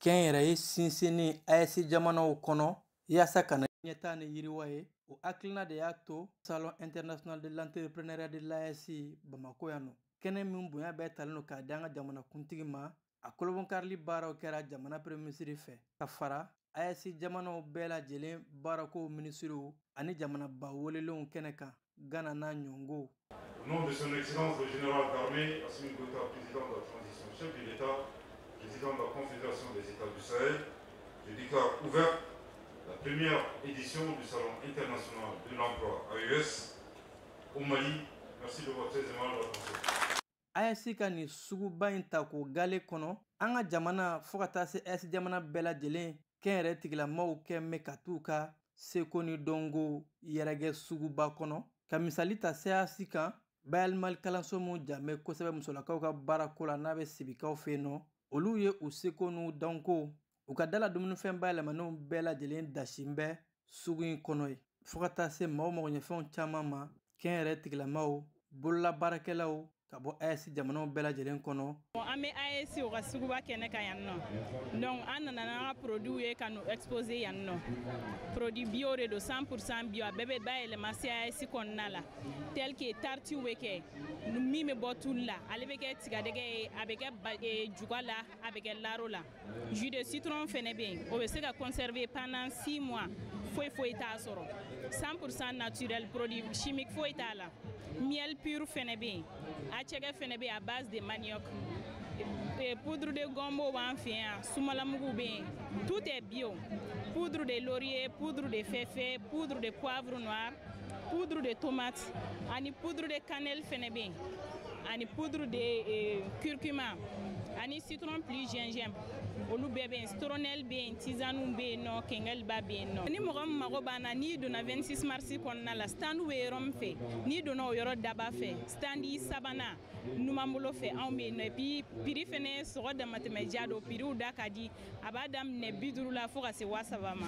Kɛnyɛrɛye sinsinni AES jamanaw kɔnɔ yaasa ka na ɲɛtaa ni yiriwa ye, o hakilina de y'a to Salon international de l'entrepreneuriat de l'AES Bamakɔ yan nɔ, kɛnɛ min bonya bɛɛ talen don k'a di an ka jamanakuntigi ma. A kolobonkarili baaraw kɛra jamana premier ministre fɛ ka fara AES jamanaw bɛɛ lajɛlen baarako minisiriw ani jamanaba welelenw kɛnɛ kan Ghana n'a ɲɔngo. Au nom de son Excellence le Général d'armée Assimi Goïta, président de la transition, chef de l'État, président de la Confédération des États du Sahel, je déclare ouverte la première édition du Salon international de l'emploi AES au Mali. Merci de votre très aimable attention. AES ka nin suguba in ta k'o gale kɔnɔ, an ka jamana fo ka taa se AES jamana bɛɛ lajɛlen kɛnyɛrɛ tigilamaaw kɛ mɛn ka t'u ka seko ni dɔnko yɛrɛkɛ suguba kɔnɔ. Ka misali ta CAS kan, bayɛlɛmali kalanso mun janbɛ kosɛbɛ musolakaw ka baarako la n'a bɛ Sibikaw fɛ yen nɔ, olu ye u seko n'u dɔnko u ka dala dumunifɛn bayɛlɛmanenw bɛɛ lajɛlen dasin bɛ sugu in kɔnɔ ye, fo ka taa se maaw magoɲɛfɛnw caman ma, kɛnyɛrɛ tigilamaaw, bololabaarakɛlaw ka bɔ AES jamanaw bɛɛ lajɛlen kɔnɔ. An bɛ AES u ka suguba kɛnɛ kan yan nɔ, donc an nana n'an ka produit ye ka n'u exposer yan nɔ. Produit bio de don, 100% bio, a bɛɛ bɛ bayɛlɛma CAS kɔnɔna la, tel que tartiw bɛ kɛ min bɛ bɔ tulu la, ale bɛ kɛ tigadɛgɛ ye, a bɛ kɛ juga la, a bɛ kɛ laro la. Jus de citron fɛnɛ bɛ yen, o bɛ se ka conserver pendant 6 mois, foyi foyi t'a sɔrɔ. 100% naturel, produit chimique foyi t'a la. Miel pur fɛnɛ bɛ yen, a cɛkɛ fɛnɛ bɛ yen à base de manioc. Poudre de gombo b'an fɛ yan, sumalamugu bɛ yen, tout est bio. Poudre de laurier, poudre de fefe, poudre de poivre noir, poudre de tomate, ani poudre de cannelle fɛnɛ bɛ yen, ani poudre de curcuma, ani citron plus gingembre, olu bɛɛ bɛ yen. Citronnelle bɛ yen, tisane bɛ yen nɔ, kɛngɛliba bɛ yen nɔ. Ni mɔgɔ min mago b'an na, n'i donna 26 mars kɔnɔna la, stand bɛ yɔrɔ min fɛ, n'i donna o yɔrɔ daba fɛ, stand sabanan numanbolo fɛ, anw bɛ yen nɔ. Et puis prix fɛnɛ sɔgɔ damatɛmɛ ja don, prix da ka di, a b'a daminɛ 50 la fo ka se 3000 ma.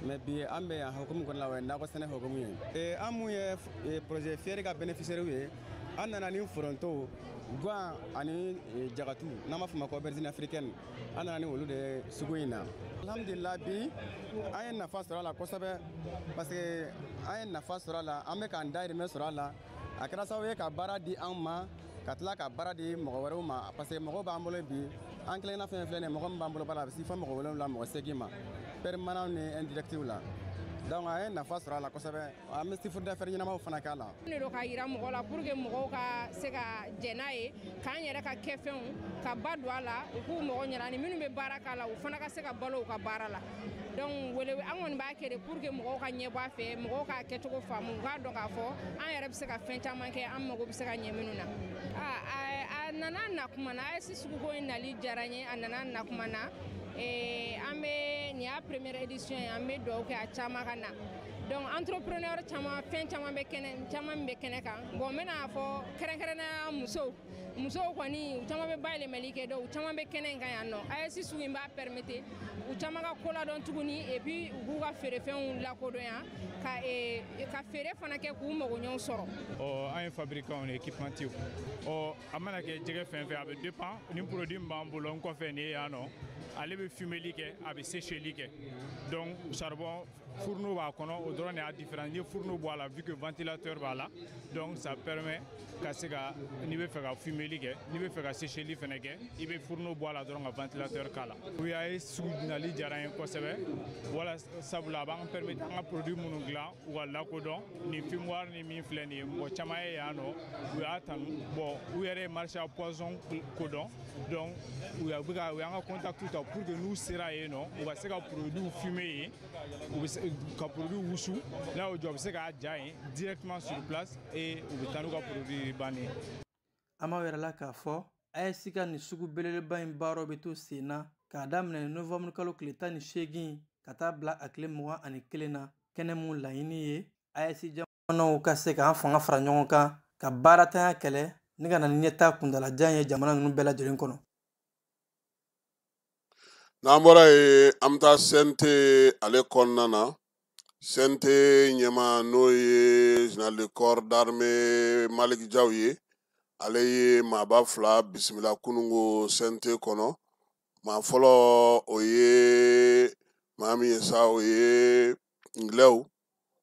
Mais bi an bɛ yan hukumu kɔnɔna la, o ye nakɔ sɛnɛ hukumu ye. An mun ye projet FIER ka bénéficiaire ye, an nana ni foronto, guan ani jagatu, n'an b'a fɔ o ma ko aubergine africaine, an nana ni olu de ye sugu in na. Alhamdulillah, bi an ye nafa sɔrɔ a la kosɛbɛ, parce que an ye nafa sɔrɔ a la, an bɛ k'an dahirimɛ sɔrɔ a la. A kɛra sababu ye ka baara di an ma, ka tila ka baara di mɔgɔ wɛrɛw ma, parce que mɔgɔw b'an bolo bi, an kelenna fɛn filɛ nin ye, mɔgɔ min b'an bolo baara la, a bɛ se fo mɔgɔ 7, mɔgɔ 8 ma, permanent ni indirect la. Donc a ye nafa sɔrɔ a la kosɛbɛ, an bɛ chiffre d'affaires ɲɛnamaw fana k'a la. Ne don ka yira mɔgɔ la pour que mɔgɔw ka se ka jɛn n'a ye, k'an yɛrɛ ka kɛfɛnw ka ba don a la, u k'u mɔgɔ ɲɛna, ni minnu bɛ baara k'a la, u fana ka se ka balo u ka baara la. Donc wele an kɔni b'a kɛ de pour que mɔgɔw ka ɲɛbɔ a fɛ, mɔgɔw k'a kɛcogo faamu, u k'a dɔn k'a fɔ an yɛrɛ bɛ se ka fɛn caman kɛ, an mago bɛ se ka ɲɛ minnu na. A nana na kuma na, AES suguko in nali diyara n ye, a nana na kuma na. An bɛ nin y'a première édition ye, an bɛ dugawu kɛ a caman ka na. Donc entrepreneur caman, fɛn caman bɛ kɛnɛ, caman bɛ kɛnɛ kan. Bon, n bɛna fɔ kɛrɛnkɛrɛnnenya musow, musow kɔni u caman bɛ bayɛlɛmali kɛ, donc u caman bɛ kɛnɛ in kan yan nɔ. AES sugu in b'a permettre u caman ka ko ladɔn tuguni, et puis u k'u ka feerefɛnw lakodɔn yan, ka feere fana kɛ k'u magoɲɛw sɔrɔ. Ɔ, an ye fabricant ni équipementier. Ɔ, a mana kɛ jɛgɛ fɛn fɛn, a bɛ dépend ni produit min b'an bolo n kɔfɛ nin ye yan nɔ, ale bɛ fumeli kɛ, a bɛ sécheli kɛ. Donc charbon fourneau b'a kɔnɔ, o dɔrɔn de y'a différence. N'i ye fourneau bɔ a la, vu que ventilateur b'a la, donc ça permet ka se ka, n'i bɛ fɛ ka fumeli kɛ, n'i bɛ fɛ ka sécheli fɛnɛ kɛ, i bɛ fourneau bɔ a la dɔrɔn ka ventilateur k'a la. O y'a ye sugu nali diyara n ye kosɛbɛ, wala sabula a b'an permettre an ka produit minnu dilan u ka lakodɔn. Nin fumoir ni min filɛ nin ye, mɔgɔ caman ye yan nɔ, u y'a tanu. Bon, u yɛrɛ ye marché à poisson kodɔn, donc u bɛ ka u y'an ka contact ta pour que n'u sera yen nɔ, u ka se ka produit fumer yen, u bɛ se ka produit wusu n'a y'o jɔ, u bɛ se k'a ja yen directement sur place et u bɛ taa n'u ka produit bannen ye. An b'aw yɛrɛ la k'a fɔ AES ka nin sugu belebeleba in baaraw bɛ to sen na k'a daminɛ novembre kalo tile 18 ka taa bila a tile 21 na. Kɛnɛ mun laɲini ye AES jamanaw ka se k'an fanga fara ɲɔgɔn kan ka baaratanya kɛlɛ ni ka na ni ɲɛtaa kuntalajan ye jamana ninnu bɛɛ lajɛlen kɔnɔ. N'an bɔra yen, an bɛ taa CNT ale kɔnɔna na. CNT ɲɛmaa, n'o ye général de corps d'armée Malick Diaw ye, ale ye maaba fila bisimila kunungo CNT kɔnɔ. Maa fɔlɔ, o ye maa min ye sa, o ye Ngilɛw,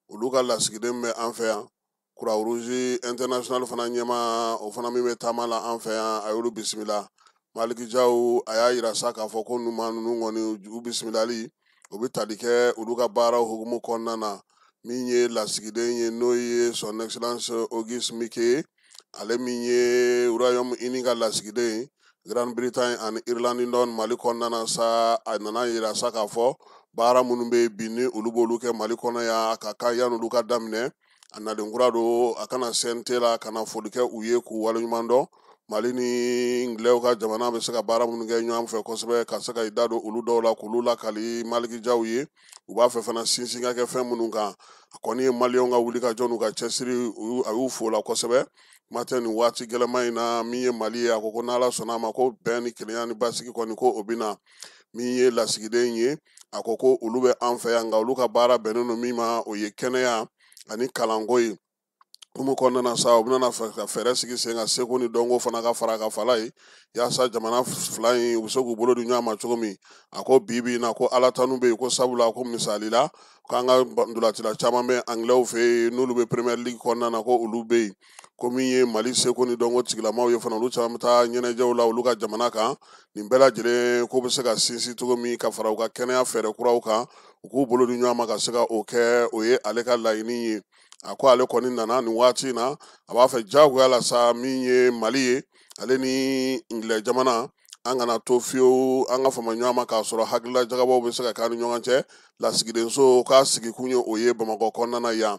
olu ka lasigiden bɛ an fɛ yan. Croix Rouge International fana ɲɛmaa, o fana min bɛ taama la an fɛ yan, a y'olu bisimila. Malick Diaw a y'a yira sa k'a fɔ ko maa ninnu kɔni, u bisimilali O bɛ tali kɛ olu ka baaraw hukumu kɔnɔna na. Min ye lasigiden ye, n'o ye Son Excellence Auguste Mike, ale min ye Royaume-Uni ka lasigiden ye Grande-Bretagne ani Irlande Nord Mali kɔnɔna na sa, a nana yira sa k'a fɔ baara minnu bɛ yen bi ni olu b'olu kɛ Mali kɔnɔ yan, a ka kan yan'olu ka daminɛ. A nalen kura don, a kana CNT la ka na foli kɛ u ye k'u waleɲuman dɔn. Mali ni Ngilɛw ka jamana bɛ se ka baara minnu kɛ ɲɔgɔn fɛ kosɛbɛ, ka se ka i da don olu dɔw la k'olu lakali Maliki Jaw ye. U b'a fɛ fana sinsin ka kɛ fɛn minnu kan. A kɔni ye Maliyɛnw ka wuli ka jɔ n'u ka cɛsiri, a y'u fo la kosɛbɛ. Kuma tɛ nin waati gɛlɛman in na, min ye Mali ye, a ko ko n'Ala sɔnna a ma, ko bɛn ni kelenya ni basigi kɔni ko o bɛ na. Min ye lasigiden ye, a ko ko olu bɛ an fɛ yan, nka olu ka baara bɛnnen don min ma, o ye kɛnɛya ani kalanko ye. Hukumu kɔnɔna na sa, u bɛna ka fɛɛrɛ sigi sen kan seko ni dɔnko fana ka fara ka fala ye, yaasa jamana fila in u bɛ se k'u bolo di ɲɔgɔn ma cogo min. A ko bi bi in na, ko Ala tanu bɛ yen, ko sabula ko misali la k'an ka ntolacila caman bɛ Angilɛw fɛ yen, n'olu bɛ Premier League kɔnɔna na, ko olu bɛ yen. Ko min ye Mali seko ni dɔnko tigilamaw ye fana, olu caman bɛ taa ɲɛnajɛw la olu ka jamana kan. Nin bɛɛ lajɛlen ko bɛ se ka sinsin cogo min ka fara u ka kɛnɛya fɛɛrɛ kuraw kan, u k'u bolo di ɲɔgɔn ma ka se ka o kɛ, o ye ale ka laɲini ye. A ko ale kɔni nana nin waati in na, a b'a fɛ diyagoya la sa, min ye Mali ye, ale ni Ngilɛ jamana, an kana to fiyewu an ka fama ɲɔgɔn ma k'a sɔrɔ hakilila jagabɔw bɛ se ka k'an ni ɲɔgɔn cɛ. Lasigidenso k'a sigikun ye o ye Bamakɔ kɔnɔna na yan.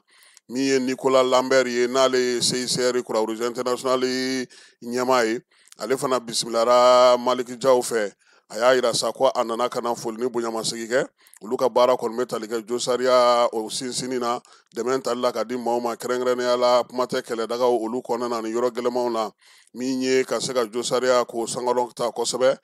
Min ye Nicolas Lambert ye, n'ale ye CICR Croix-Rouge International ɲɛmaa ye, ale fana bisimilara Maliki Jaw fɛ. A y'a yira sa ko a nana ka na foli ni bonyamasegin kɛ. Olu ka baara kɔni bɛ tali kɛ josariya o sinsinni na, dɛmɛ tali la ka di maaw ma, kɛrɛnkɛrɛnnenya la kuma tɛ kɛlɛdagaw olu kɔnɔna na ani yɔrɔ gɛlɛmanw na. Min ye ka se ka josariya k'o sankɔrɔ ta kosɛbɛ,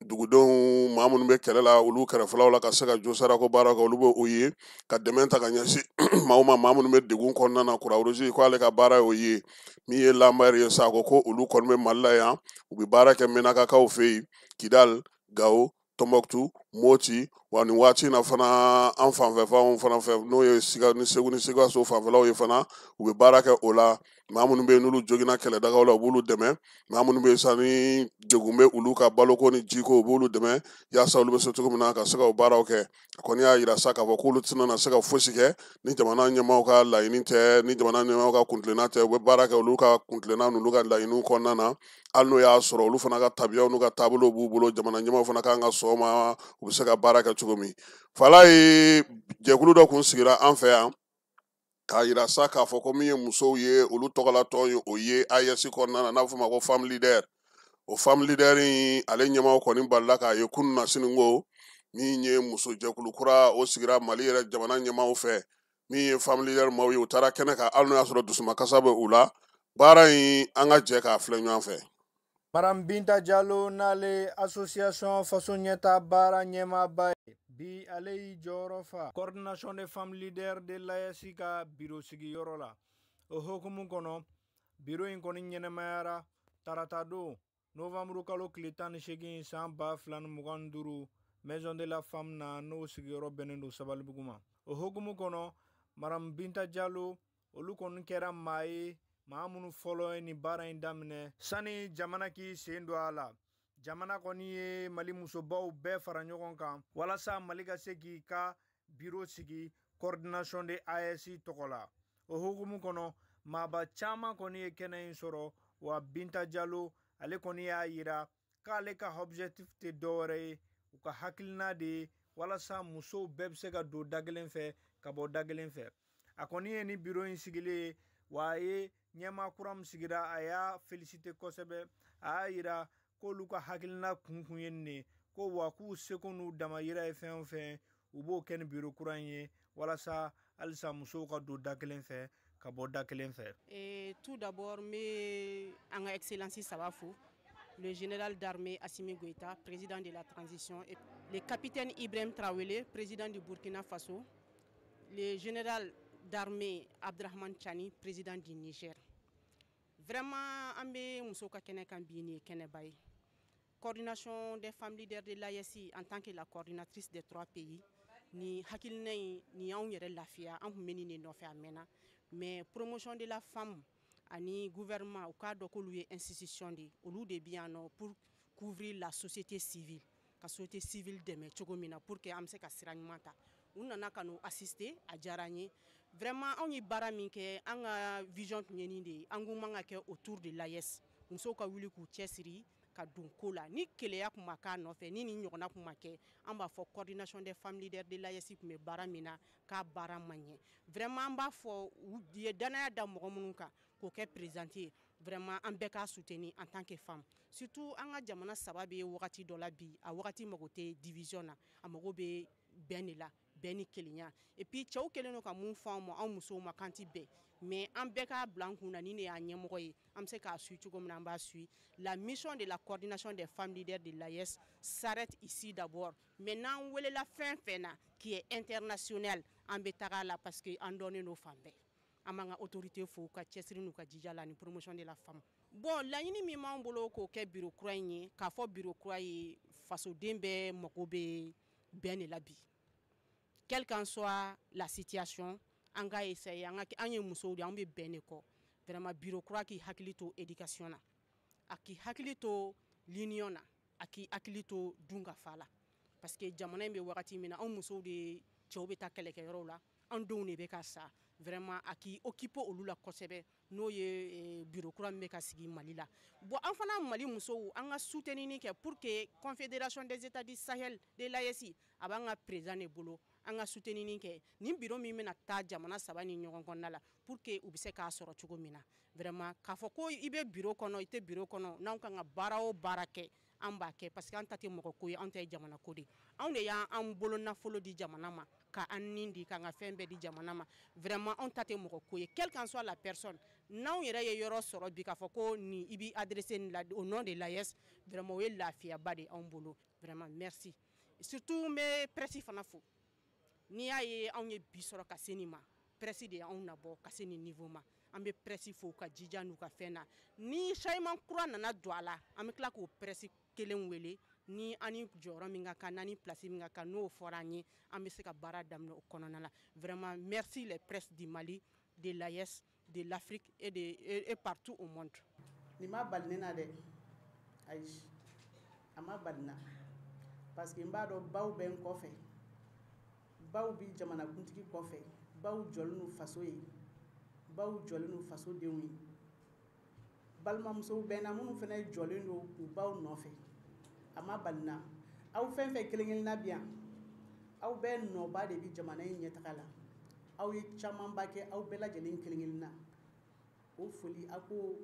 dugudenw maa minnu bɛ kɛlɛ la olu kɛrɛfɛlaw la, ka se ka josariya ko baara kɛ, olu bɛ o ye, ka dɛmɛ ta ka ɲɛsin maaw ma, maa minnu bɛ degun kɔnɔna na. Croix-Rouge ko ale ka baara y'o ye. Min ye Lambert ye sa, ko ko olu kɔni bɛ Mali la yan, u bɛ baara kɛ Menakakaw fɛ yen, Kidal, Gao, Tombouctou, Moti, wa nin waati in na fana an fanfɛfanw fana fɛ, n'o ye Siga ni Segu ni Sikaso fanfɛlaw ye fana, u bɛ baara kɛ o la. Maa minnu bɛ yen n'olu joginna kɛlɛdagaw la, u b'olu dɛmɛ. Maa minnu bɛ yen sa ni degun bɛ olu ka baloko ni jiko, u b'olu dɛmɛ yaasa olu bɛ se cogo min na ka se ka o baaraw kɛ. A kɔni y'a yira sa k'a fɔ k'olu tɛna se ka fosi kɛ ni jamana ɲɛmaaw ka laɲini tɛ, ni jamana ɲɛmaaw ka kuntilenna tɛ. U bɛ baara kɛ olu ka kuntilenna n'olu ka laɲiniw kɔnɔna na, hali n'o y'a sɔrɔ olu fana ka tabiyaw n'u ka taabolow b'u bolo. Jamana ɲɛmaaw fana kan ka sɔn o ma, u bɛ se ka baara kɛ cogo min. Fala ye jɛkulu dɔ kun sigira an fɛ yan k'a yira sa k'a fɔ ko min ye musow ye, olu tɔgɔla tɔn ye, o ye AES kɔnɔna na, n'a bɛ f'o ma ko Femme Leader. O Femme Leader in, ale ɲɛmaaw kɔni balila k'a ye kunun na sini ko min ye muso jɛkulu kura, o sigira Mali yɛrɛ jamana ɲɛmaaw fɛ. Min ye Femme Leader maaw ye, u taara kɛnɛ kan, hali n'o y'a sɔrɔ dusumakasa bɛ u la. Baara in, an ka jɛ k'a filɛ ɲɔgɔn fɛ. Madame Binta Diallo, n'ale association Faso Ɲɛta baara ɲɛmaaba ye, bi ale y'i jɔyɔrɔ fa coordination des femmes leaders de l'AES ka biro sigiyɔrɔ la. O hukumu kɔnɔ, biro in kɔni ɲɛnɛmayara tarata don novembre kalo tile 18 san 2025 maison de la femme na, n'o sigiyɔrɔ bɛnnen don Sabalibugu ma. O hukumu kɔnɔ, Madame Binta Diallo, olu kɔni kɛra maa ye, maa minnu fɔlɔ ye nin baara in daminɛ sani jamana k'i sen don a la. Jamana kɔni ye Mali musobaw bɛɛ fara ɲɔgɔn kan walasa Mali ka se k'i ka biro sigi coordination de AES tɔgɔ la. O hukumu kɔnɔ, maaba caman kɔni ye kɛnɛ in sɔrɔ. Wa Binta Diallo, ale kɔni y'a yira k'ale ka objectif tɛ dɔwɛrɛ ye, u ka hakilina de ye walasa musow bɛɛ bɛ se ka don da kelen fɛ ka bɔ da kelen fɛ. A kɔni ye ni biro in sigilen ye, wa a ye ɲɛmaa kura min sigira, a y'a félicité kosɛbɛ. A y'a yira k'olu ka hakilina kun ye nin de ye, ko wa k'u seko n'u damayira ye fɛn o fɛn, u b'o kɛ ni biro kura in ye walasa halisa musow ka don da kelen fɛ ka bɔ da kelen fɛ. Et tout d'abord, n bɛ an ka excellence saba fo, le général d'armée Assimi Goïta, président de la transition, et le capitaine Ibrahim Traoré, président du Burkina Faso, le général d'armée Abdrahman Tchani, président du Niger. Vraiment, an bɛ musow ka kɛnɛ kan bi, nin ye kɛnɛba ye. Coordination des femmes leaders de l'AES, en tant que la coordinatrice des trois pays, ni hakilina in nin y'anw yɛrɛ lafiya, an tun bɛ nin de nɔfɛ a mɛnna. Mais promotion de la femme ani gouvernement, u k'a dɔn k'olu ye institution de ye, olu de bɛ yan nɔ pour couvrir la société civile. ka société civile dɛmɛ cogo min na pour que an bɛ se ka sira ɲuman ta. U nana ka n'u assister, a diyara an ye vraiment. Anw ye baara min kɛ, an ka vision tun ye nin de ye. An ko man ka kɛ autour de l'AES, musow ka wuli k'u cɛsiri ka don ko la. Ni keleya tun ma k'a nɔfɛ, ni nin ɲɔgɔnna tun ma kɛ, an b'a fɔ coordination des femmes leaders de l'AES tun bɛ baara min na, k'a baara ma ɲɛ. Vraiment, an b'a fɔ u ye danaya da mɔgɔ minnu kan k'o kɛ présidente ye, vraiment an bɛɛ k'a soutenir en tant que femme. Surtout an ka jamana saba bɛ wagati dɔ la bi, a wagati mago tɛ division na, a mago bɛ bɛn de la, bɛn ni kelenya. Et puis cɛw kɛlen don ka mun fɔ anw ma, anw musow ma, k'an ti bɛn, mais an bɛɛ k'a bila an kun na ni ne y'a ɲɛmɔgɔ ye, an bɛ se k'a suit cogo min na, an b'a suit. La mission de la coordination des femmes leaders de l'AES s'arrête ici d'abord, mais n'an welela fɛn fɛn na qui est international, an bɛ taga la, parce que an dɔnnen don fan bɛɛ. An b'an ka autorité fo ka cɛsiri n'u ka jija la ni promotion de la femme. Bon, laɲini min b'an bolo k'o kɛ bureau kura in ye, k'a fɔ bureau kura ye, fasoden bɛɛ mago bɛ bɛn de la bi, quelle qu'en soit la situation. An ka essayer, an ka, an ye musow de, an bɛ bɛn de kɔ. Vraiment, bureau kura k'i hakili to éducation na, a k'i hakili to l'union na, a k'i hakili to dunkafa la, parce que jamana in bɛ wagati min na, anw musow de, cɛw bɛ taa kɛlɛkɛyɔrɔw la, an denw de bɛ ka sa. Vraiment, a k'i occuper olu la kosɛbɛ, n'o ye bureau kura min bɛ ka sigi Mali la. Bon, an fana Mali musow, an ka soutenir kɛ pour que Confédération des États du Sahel de l'AES, a b'an ka président de bolo, an ka soutenir kɛ nin bureau min bɛna taa jamana saba ni ɲɔgɔn kɔnɔna la, pour que u bɛ se k'a sɔrɔ cogo min na. Vraiment, k'a fɔ ko i bɛ bureau kɔnɔ, i tɛ bureau kɔnɔ, n'anw kan ka baara o baara kɛ, an b'a kɛ, parce que an ta tɛ mɔgɔ ko ye, an ta ye jamana ko de ye. Anw de y'an bolo nafolo di jamana ma, ka an nin di, k'an ka fɛn bɛɛ di jamana ma. Vraiment, anw ta tɛ mɔgɔ ko ye, quelle qu'en soit la personne. N'anw yɛrɛ ye yɔrɔ sɔrɔ bi k'a fɔ ko nin i b'i adressé nin la au nom de l'AES, vraiment o ye lafiyaba de ye anw bolo. Vraiment, merci. Surtout n bɛ presse fana fo. N'i y'a ye anw ye bi sɔrɔ ka se nin ma, presse de y'anw nabɔ ka se nin niveau ma. An bɛ presse fo ka jija n'u ka fɛn na. Ni changement kura nana don a la, an bɛ tila k'o presse kelen wele, ni an ni jɔyɔrɔ min ka kan, n'an ni place min ka kan, n'o fɔra an ye, an bɛ se ka baara daminɛ o kɔnɔna la. Vraiment, merci les presses du Mali, de l'AES, de l'Afrique et partout au monde. Nin ma bali ne na dɛ, ayi, a ma bali n na, parce que n b'a dɔn baw bɛ n kɔfɛ, baw bi jamanakuntigi kɔfɛ, baw jɔlen don faso ye, baw jɔlen don fasodenw ye, balimamusow bɛ n na minnu fana jɔlen don u baw nɔfɛ. A ma bali n na. Aw fɛn fɛn kelen kelenna bi yan, aw bɛɛ nɔba de bi jamana in ɲɛtaga la. Aw ye camanba kɛ, aw bɛɛ lajɛlen kelen kelenna. O foli, a ko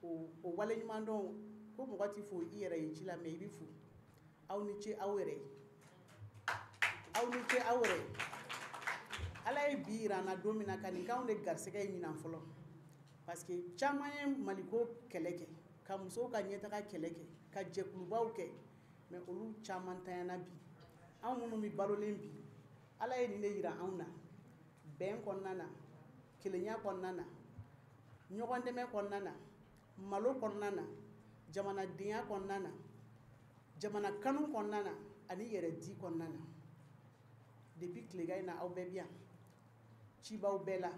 o waleɲuman dɔn ko mɔgɔ ti fo i yɛrɛ ye ci la, mais i bɛ fo. Aw ni ce aw yɛrɛ ye, aw ni ce aw yɛrɛ ye. Ala ye bi yira an na don min na ka nin k'anw de garisɛgɛ ye ɲinan fɔlɔ, parce que caman ye Maliko kɛlɛ kɛ, ka musow ka ɲɛtaga kɛlɛ kɛ, ka jɛkulubaw kɛ, mais olu caman tanyana bi. Anw minnu bɛ balolen bi, Ala ye nin de yira anw na, bɛn kɔnɔna na, kelenya kɔnɔna na, ɲɔgɔn dɛmɛ kɔnɔna na, malo kɔnɔna na, jamanadenya kɔnɔna na, jamana kanu kɔnɔna na, ani yɛrɛ di kɔnɔna na. Depuis tilegan in na, aw bɛɛ bi yan, cibaw bɛɛ la,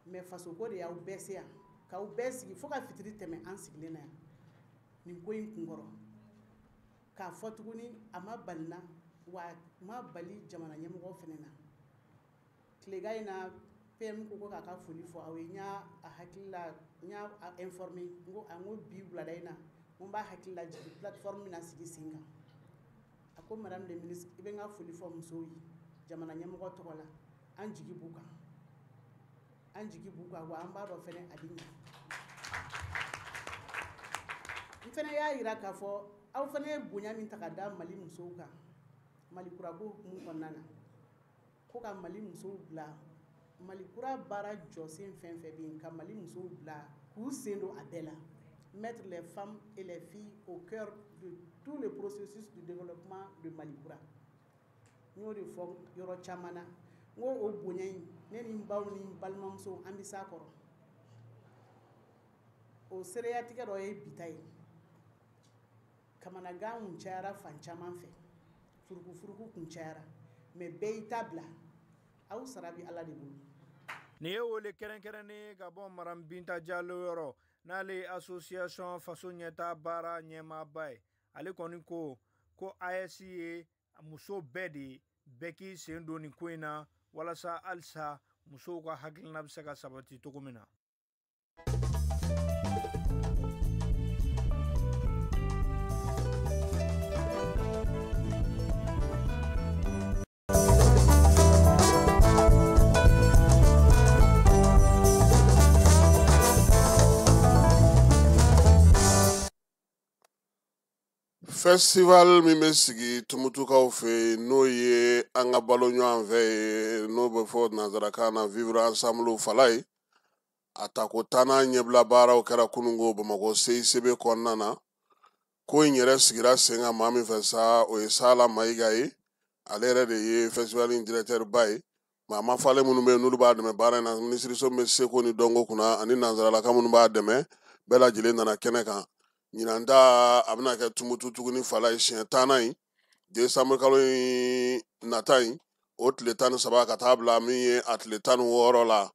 mais fasoko de y'aw bɛɛ se yan, k'aw bɛɛ sigi fo ka fitiri tɛmɛ an sigilen na yan nin ko in kunkɔrɔ. K'a fɔ tuguni, a ma bali n na, wa a ma bali jamana ɲɛmɔgɔ fɛnɛ na. Tilegan in na, PM ko k'a ka foli fɔ aw ye. N y'a hakili la, n y'a informé, n ko a, n ko bi wulada in na, n ko n b'a hakili lajigin plateforme bɛna sigi sen kan. A ko madame le ministre, i bɛ n ka foli fɔ musow ye jamana ɲɛmɔgɔ tɔgɔ la, an jigi b'u kan, an jigi b'u kan, wa an b'a dɔn fɛnɛ a bɛ ɲɛ. N fɛnɛ y'a yira k'a fɔ aw fɛnɛ ye bonya min ta ka da Mali musow kan, Mali kura ko hukumu kɔnɔna na, ko ka Mali musow bila Mali kura baara jɔsen fɛn fɛn bɛ yen, ka Mali musow bila k'u sen don a bɛɛ la, mettre les femmes et les filles au cœur de tout le processus de développement de Mali kura. N y'o de fɔ yɔrɔ caman na, n ko o bonya in, ne ni n baw ni n balimamusow, an bɛ s'a kɔrɔ. O seereyatigɛ dɔ ye bi ta ye. Kamanagan kun cayara fan caman fɛ, furukufuruku kun cayara, mais bɛɛ y'i ta bila, aw sara bɛ Ala de bolo. Nin ye wele kɛrɛnkɛrɛnnen ka bɔ Madame Binta Diallo yɔrɔ, n'ale ye association faso ɲɛta baara ɲɛmaaba ye. Ale kɔni ko ko AES ye muso bɛɛ de ye, bɛɛ k'i sen don nin ko in na walasa halisa musow ka hakilina bɛ se ka sabati cogo min na. Festival min bɛ sigi Tumutukaw fɛ yen, n'o ye an ka balo ɲɔgɔn fɛ ye, n'o bɛ fɔ nanzarakan na vivre ensemble fala ye, a tako tannan ɲɛbila baaraw kɛra kununko Bamakɔ CICB kɔnɔna na. Ko in yɛrɛ sigira sen kan maa min fɛ sa, o ye Sala Mayiga ye, ale yɛrɛ de ye festival in directeur ba ye. Maa ma falen minnu bɛ yen n'olu b'a dɛmɛ baara in na, minisiriso min bɛ seko ni dɔnko kunna ani nanzaralaka minnu b'a dɛmɛ, bɛɛ lajɛlen nana kɛnɛ kan. Ɲinan ta a bɛna kɛ Tumutu tuguni fala ye siɲɛ 10nan in, décembre kalo in nata in, o tile 13 ka taa bila min ye a tile 16 la.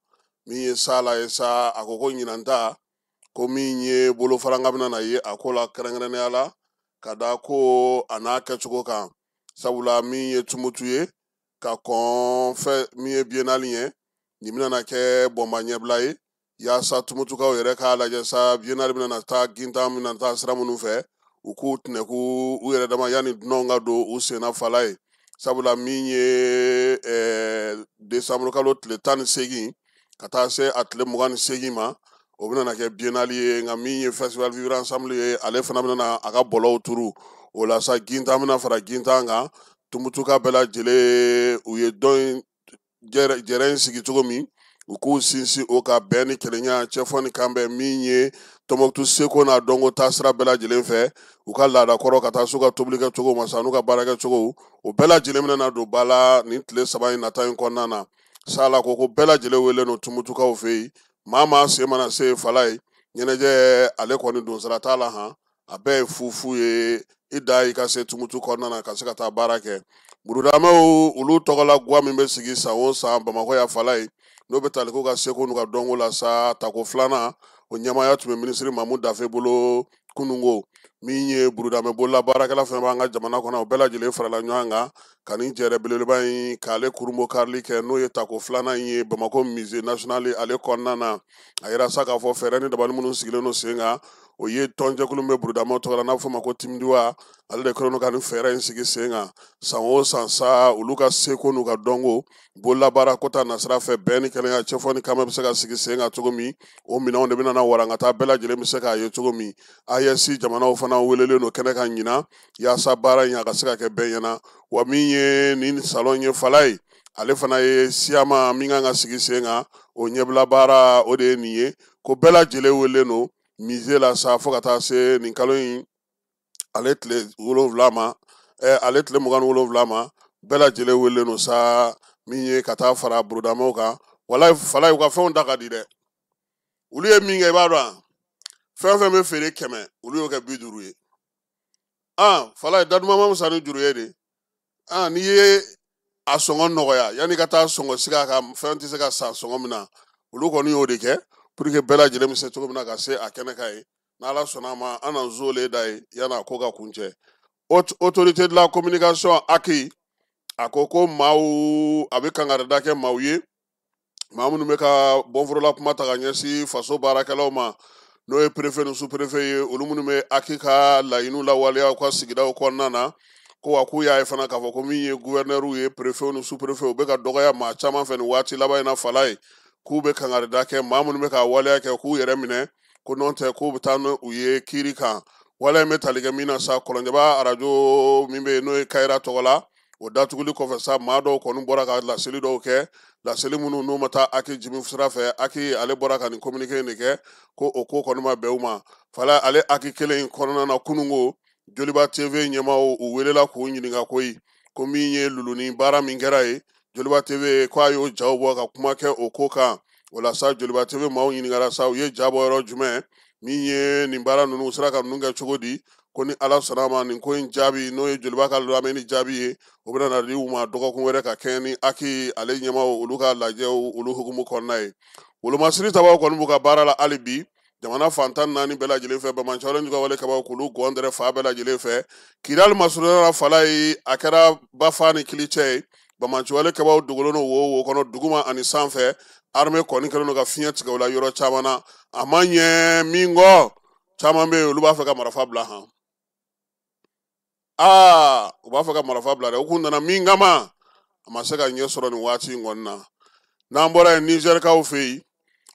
Min ye Sala ye sa, a ko ko ɲinan ta ko min ye bolofaranga bɛna na ye a ko la kɛrɛnkɛrɛnnenya la ka da ko a n'a kɛcogo kan, sabula min ye Tumutu ye ka kɔn fɛn min ye biennale ye, nin bɛna na kɛ bɔnba ɲɛbila ye yaasa Tumutukaw yɛrɛ k'a lajɛ sa biennale bɛna na taa gintan bɛna taa sira minnu fɛ, u k'u tɛnɛku u yɛrɛ dama yanni dunanw ka don u senna fala ye. Sabula min ye décembre kalo tile 18 ka taa se a tile 28 ma, o bɛna na kɛ biennale ye. Nka min ye festival vivre ensemble ye, ale fana bɛna na a ka bɔlɔw turu o la sa, gintan bɛna fara gintan kan. Tumutuka bɛɛ lajɛlen u ye dɔn jɛrɛ in sigi cogo min, u k'u sinsin o ka bɛn ni kelenya cɛfɔ ni kanbɛn min ye Tɔnbɔkutu seko n'a dɔnko taasira bɛɛ lajɛlen fɛ, u ka laada kɔrɔ ka taa s'u ka tobilikɛ cogo ma sa n'u ka baarakɛ cogo, o bɛɛ lajɛlen bɛna na don ba la nin tile 3 in nata in kɔnɔna na. Sala ko ko bɛɛ lajɛlen welen don Tumutukaw fɛ yen, maa maa sen mana se fala ye, ɲɛnajɛ ale kɔni donsara t'a la han, a bɛɛ ye fufu ye, i da i ka se Tumutu kɔnɔna na ka se ka taa baara kɛ. Burudamɛw olu tɔgɔla guwa min bɛ sigi san o san Bamakɔ yan fala ye, n'o bɛ tali k'u ka seko n'u ka dɔnko la sa, tako 2nan o ɲɛmaaya tun bɛ minisiri Mamu Dafe bolo kununko. Min ye burudamɛ bolola baarakɛla fɛn b'an ka jamana kɔnɔ, o bɛɛ lajɛlen farala ɲɔgɔn kan ka nin jɛrɛ belebeleba in k'ale kurunbo karili kɛ, n'o ye tako 2nan in ye Bamakɔ musée national ale kɔnɔna na. A yira sa k'a fɔ fɛɛrɛ ni dabali minnu sigilen don sen kan, o ye tɔnjɛkulu min bɛ burudamɛw tɔgɔ la n'a bɛ f'o ma ko Timdiwa, ale de kɛlen don ka nin fɛɛrɛ in sigi sen kan. San o san sa, olu ka seko n'u ka dɔnko bololabaara ko ta nasira fɛ, bɛn ni kelenya cɛfɔ ni kanbɛn bɛ se ka sigi sen kan cogo min, o minɛnw de bɛna na warankata bɛɛ lajɛlen bɛ se k'a ye cogo min. AES jamanaw fana welelen don kɛnɛ kan ɲinan yaasa baara in a ka se ka kɛ bɛɛ ɲɛna. Wa min ye nin salon ye fala ye, ale fana ye siyama min kan ka sigi sen kan, o ɲɛbila baara o de ye nin ye, ko bɛɛ lajɛlen welelen don musée la sa fo ka taa se nin kalo in ale tile 7 ma, ale tile 27 ma, bɛɛ lajɛlen welelen don sa min ye ka taa fara burudamɛw kan. Walayi fala ye, u ka fɛnw da ka di dɛ. Olu ye min kɛ i b'a dɔn, fɛn fɛn bɛ feere 100, olu y'o kɛ 50 ye. Fala ye daduma ma fisa ni juru ye de. N'i ye a sɔngɔ nɔgɔya yanni ka taa sɔngɔ sigi a kan, fɛn tɛ se ka san sɔngɔ min na, olu kɔni y'o de kɛ pour que bɛɛ lajɛlen bɛ se cogo min na ka se a kɛnɛ kan ye. N'Ala sɔnna a ma, an na zole da ye yanni a ko ka kuncɛ. Autorité de la communication ACI, a ko ko maaw a bɛ kankarida kɛ maaw ye, maa minnu bɛ ka bɔnforola kuma ta ka ɲɛsin faso baarakɛlaw ma, n'o ye préfet ni sous-préfet ye, olu minnu bɛ ACI ka laɲiniw lawaleya u ka sigidaw kɔnɔna na, ko wa k'u y'a ye fana k'a fɔ ko min ye gouverneur ye, préfet ni sous-préfet, u bɛ ka dɔgɔya maa caman fɛ nin waati laban in na fala ye, k'u bɛ kankarida kɛ maa minnu bɛ ka waleya kɛ k'u yɛrɛ minɛ, ko n'o tɛ k'u bɛ taa n'u ye kiiri kan. Waleya in bɛ tali kɛ min na sa, Kɔlɔnjɛba arajo min bɛ yen n'o ye Kayira tɔgɔ la, o datuguli kɔfɛ sa, maa dɔw kɔni bɔra ka laseli dɔw kɛ, laseli minnu n'u ma taa ACI jimi sira fɛ. ACI ale bɔra ka nin communiqué in de kɛ, ko o ko kɔni ma bɛn u ma. Fala ale ACI kelen in kɔnɔna na kununko, Joliba TV ɲɛmaaw u welela k'u ɲininka koyi, ko min ye luluni baara min kɛra ye, Joliba TV ko a y'o jaw bɔ ka kuma kɛ o ko kan. O la sa, Joliba TV maaw ɲininkara sa, u ye ja bɔ yɔrɔ jumɛn, min ye nin baara ninnu sera ka ninnu kɛ cogo di, ko ni Ala sɔnna a ma nin ko in jaabi, n'o ye Joliba ka lamɛnni jaabi ye, o bɛna na di u ma dɔgɔkun wɛrɛ ka kɛɲɛ ni ACI ale ɲɛmaaw olu ka lajɛw olu hukumu kɔnɔna ye. Wolomasiri tabaw kɔni b'u ka baara la hali bi. Jamana fan 14 bɛɛ lajɛlen fɛ, banbaanciwale juguya wale kaba k'olu gɔn dɛrɛ fa bɛɛ lajɛlen fɛ. Kidali masurunya la Falaye, a kɛra bafa ni kilicɛ ye. Banbaanciwale kabaw dogolen don wo wo kɔnɔ, duguma ani sanfɛ. Armée kɔni kɛlen don ka fiɲɛ tigɛ u la yɔrɔ caman na. A ma ɲɛ min kɔ, caman bɛ yen, olu b'a fɛ ka marifa bila han. Aa, u b'a fɛ ka marifa bila dɛ. U kun nana min kama, a ma se ka ɲɛ sɔrɔ nin waati in kɔni na. N'an bɔra yen, Nizɛrikaw fɛ yen,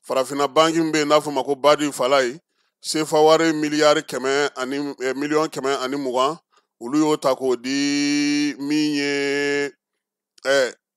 farafinna banki min bɛ yen n'a fɔ ma ko Badi Falaye, sefa wari miliyari kɛmɛ ani 120 million, olu y'o ta k'o di min ye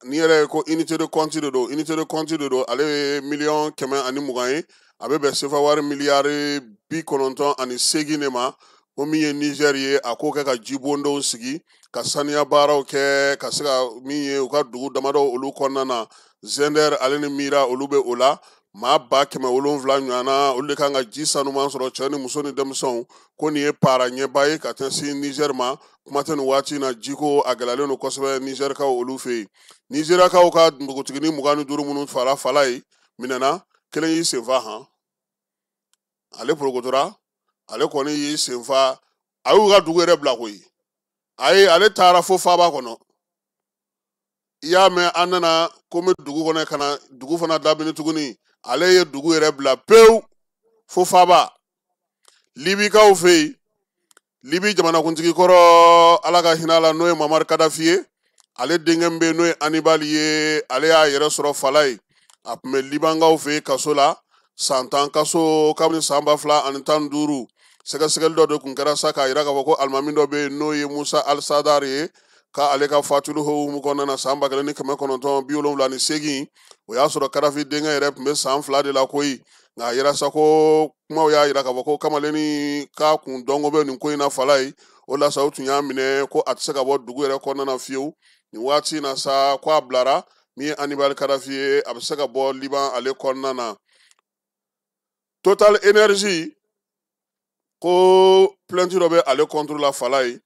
nin yɛrɛ ye ko unité de compte de don, unité de compte de don. Ale ye 120 million ye, a bɛ bɛn sefa wari miliyari 98 de ma. Ko min ye Nizɛri ye, a k'o kɛ ka jibondenw sigi, ka saniya baaraw kɛ, ka se ka min ye u ka dugu damadɔ olu kɔnɔna na, Zɛndɛr ale ni Mira, olu bɛ o la. Maa 700,000 ɲɔgɔnna, olu de kan ka ji sanuman sɔrɔ, cɛ ni muso ni denmisɛnw. Ko nin ye para ɲɛba ye ka taa se Nizɛri ma. Kuma tɛ nin waati in na, jiko a gɛlɛyalen don kosɛbɛ Nizɛrikaw olu fɛ yen. Nizeriyakaw ka npogotiginin 25 minnu fara Falaye minɛna, kelen y'i senfa han, ale porokotora. Ale kɔni y'i senfa, a y'u ka dugu yɛrɛ bila koyi. Ayi, ale taara fo faaba kɔnɔ. I y'a mɛn, an nana ko n bɛ dugu kɔnɔ ka na dugu fana dabini tuguni. Ale ye dugu yɛrɛ bila pewu fo faaba. Libikaw fɛ yen, Libi jamanakuntigi kɔrɔ, Ala ka hinɛ a la, n'o ye Mamari Kadafi ye, ale denkɛ min bɛ yen n'o ye Anibali ye, ale y'a yɛrɛ sɔrɔ Falaye. A tun bɛ Libankaw fɛ yen kaso la, san 10 kaso, kabini san 2015. Sɛgɛsɛgɛli dɔ de tun kɛra sa k'a yira k'a fɔ ko alimami dɔ bɛ yen n'o ye Musa Alisadari ye, k'ale ka fatuli hukumu kɔnɔna na san 1978, o y'a sɔrɔ Kadafi denkɛ yɛrɛ tun bɛ san 2 de la koyi. Nka a yira sa ko kumaw y'a yira k'a fɔ ko kamalennin k'a kun dɔnko bɛ nin ko in na Falaye. O la sa, u tun y'a minɛ ko a tɛ se ka bɔ dugu yɛrɛ kɔnɔna na fiyewu. Nin waati in na sa, ko a bilara. Min ye Anibali Kadafi ye, a bɛ se ka bɔ Liban ale kɔnɔna na. Total Energy ko plainte dɔ bɛ ale contre la Falaye,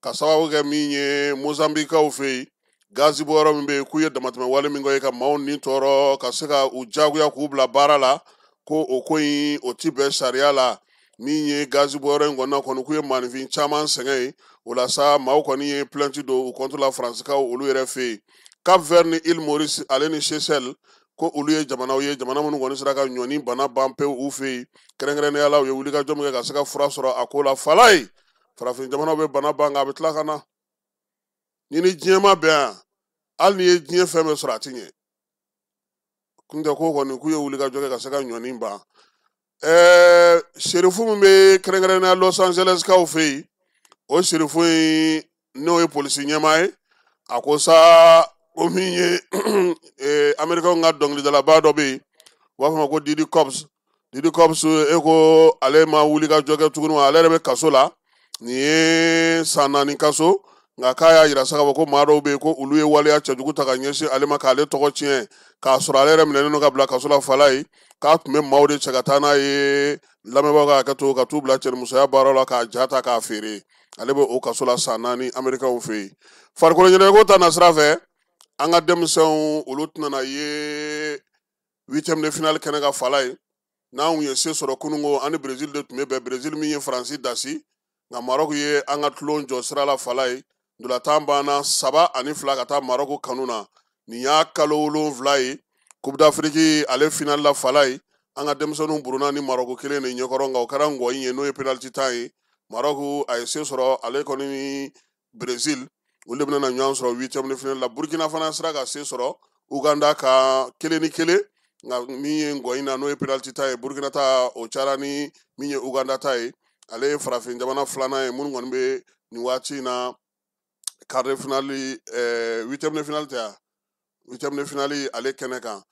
ka sababu kɛ min ye Mozambikaw fɛ yen, gazi bɔyɔrɔ min bɛ yen, k'u ye damatɛmɛ wale min kɛ ka maaw ni tɔɔrɔ, ka se ka u jagoya k'u bila baara la, ko o ko in o ti bɛn sariya la. Min ye gazi bɔyɔrɔ in kɔnɔna kɔni, k'u ye maaninfin caman sɛgɛn yen. O la sa, maaw kɔni ye plainte don u contre la Faransikaw olu yɛrɛ fɛ yen. Cap Vert ni Île Maurice ale ni Seychelles, ko olu ye jamanaw ye, jamana minnu kɔni sera ka ɲɔni bana ban pewu u fɛ yen. Kɛrɛnkɛrɛnnenya la, u ye wulikajɔ min kɛ ka se ka fura sɔrɔ a ko la Falaye. Farafin jamanaw bɛ bana ban, nka a bɛ tila ka na ni diɲɛ ma bɛn yan. Hali n'i ye diɲɛ fɛn bɛɛ sɔrɔ, a ti ɲɛ. Kun tɛ ko kɔni k'u ye wulikajɔ kɛ ka se ka ɲɔni ban. Sherifu min bɛ kɛrɛnkɛrɛnnenya Los Angeles kaw fɛ yen, o sherifu in n'o ye polisi ɲɛmaa ye, a ko sa ko min ye Américain ka dɔnkilidalaba dɔ bɛ yen, u b'a fɔ a ma ko Diddy Combs. Diddy Combs, e ko ale ma wuli ka jɔ kɛ tuguni wa, ale yɛrɛ bɛ kaso la. Nin ye san 4 kaso. Nka k'a y'a yira sa k'a fɔ ko maa dɔw bɛ yen ko olu ye waleya cɛjugu ta ka ɲɛsin ale ma, k'ale tɔgɔ tiɲɛ, k'a sɔrɔ ale yɛrɛ minɛnen don ka bila kaso la Falaye. K'a tun bɛ maaw de cɛ ka taa n'a ye, lamɛnbaaw ka hakɛ to, ka t'u bila cɛnimusoya baaraw la, k'a ja ta k'a feere. Ale bɛ o kaso la san 4 Américains fɛ yen. Farikolo ɲɛnajɛko ta nasira fɛ, an ka denmisɛnw olu tɛna ye huitième de finale kɛnɛ ka Falaye. N'an ye se sɔrɔ kununko, an ni Brésil de tun bɛ bɛn, Brésil min ye Faransi dasi. Nka Maroc ye an ka tulon jɔ sira la Falaye. Ntolantan banna 3-2 ka taa Maroc kanu na. Nin y'a kalo 7 ye Coupe d'Afrique ale finale la Falaye, an ka denmisɛnninw buruna ni Maroc kelen de ɲɛkɔrɔ. Nka o kɛra ngɔyi ye, n'o ye penalty tan ye. Maroc a ye se sɔrɔ, ale kɔni ni Brésil, olu de bɛna na ɲɔgɔn sɔrɔ huitième de finale la. Burkina fana sera ka se sɔrɔ Uganda ka 1-1. Nka min ye ngɔyi na, n'o ye penalty ta ye, Burkina ta o cayara ni min ye Uganda ta ye. Ale ye farafin jamana filanan ye minnu kɔni bɛ nin waati in na quart de finale, huitième de finale tɛ yan, huitième de finale ale kɛnɛ kan.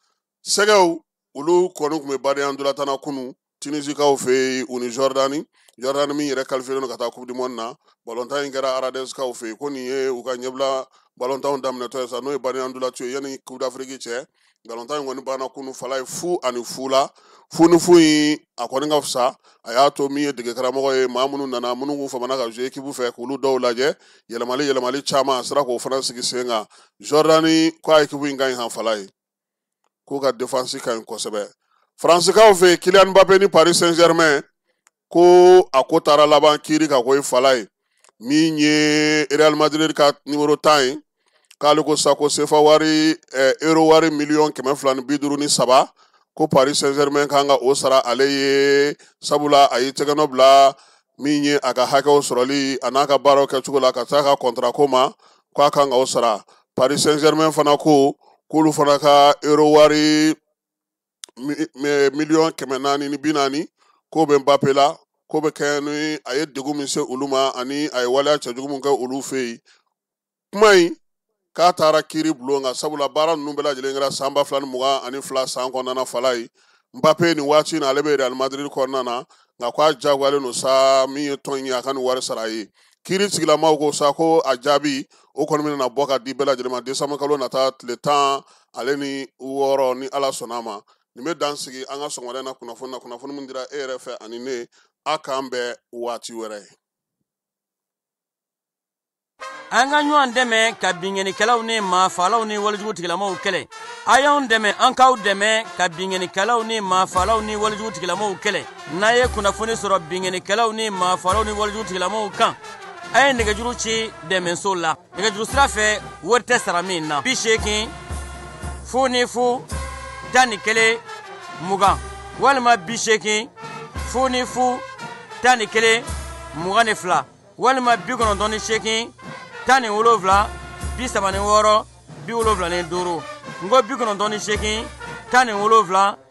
Sɛgɛw olu kɔni tun bɛ badenya ntolantan na kunun Tunisikaw fɛ yen, u ni Jordani. Jordani min yɛrɛ qualifié don ka taa Coupe du monde na. Balontan in kɛra Aradeskaw fɛ yen. Ko nin ye u ka ɲɛbila balontanw daminɛtɔ ye sa, n'o ye badenya ntolanci ye yanni Coupe d'Afrique cɛ. Balontan in kɔni banna kunun Falaye 0-0 la. 0-0 in, a kɔni ka fisa. A y'a to min ye dege karamɔgɔ ye, maa minnu nana, minnu kun famana ka jouer équipe fɛ, k'olu dɔw lajɛ, yɛlɛmali yɛlɛmali caman, a sera k'o fana sigi sen kan. Jordani ko a équipe in ka ɲi han Falaye, k'u ka défense ka ɲi kosɛbɛ. Faransikaw fɛ yen, Kylian Mbappé ni Paris Saint-Germain ko a ko taara laban kiiri ka ko ye fala ye. Min ye Real Madrid ka numéro 10 ye, k'ale ko sa ko sefa wari euro wari 253 miliyɔn ko Paris Saint-Germain kan ka o sara ale ye, sabula a ye tɛgɛnɔ bila min ye a ka hakɛw sɔrɔli a n'a ka baaraw kɛcogo la ka taa ka contrat ko ma, k'a kan ka o sara. Paris Saint-Germain fana ko k'olu fana ka euro wari 440 miliyɔn k'o bɛ Mbappé la, k'o bɛ kɛ ni a ye degun min se olu ma ani a ye waleya cɛjugu min kɛ olu fɛ yen. Kuma in k'a taara kiiri bulon kan, sabula baara ninnu bɛɛ lajɛlen kɛra san 2022 san kɔnɔna fala ye. Mbappé nin waati in na, ale bɛ Real Madrid kɔnɔna na, nka k'a jagoyalen don sa min ye tɔn in ye, a ka nin wari sara a ye. Kiiri tigilamaw ko sa ko a jaabi o kɔni bɛna bɔ ka di bɛɛ lajɛlen ma décembre kalo nata tile 16, ni Ala sɔnna a ma. Nin bɛ dan sigi an ka sɔgɔmada in na kunnafoni na, kunnafoni min dira e yɛrɛ fɛ ani ne. A k'an bɛn waati wɛrɛ. An ka ɲɔgɔn dɛmɛ ka binkannikɛlaw ni maafalaw ni walejugu tigilamaw kɛlɛ. A y'anw dɛmɛ, an k'aw dɛmɛ ka binkannikɛlaw ni maafalaw ni walejugu tigilamaw kɛlɛ. N'a ye kunnafoni sɔrɔ binkannikɛlaw ni maafalaw ni walejugu tigilamaw kan, a ye nɛgɛjuru ci dɛmɛso la nɛgɛjuru sira fɛ, wari tɛ sara min na: 80 00 11 20 walima 80 00 11 22 walima 98 17 36 75. N ko 98 17.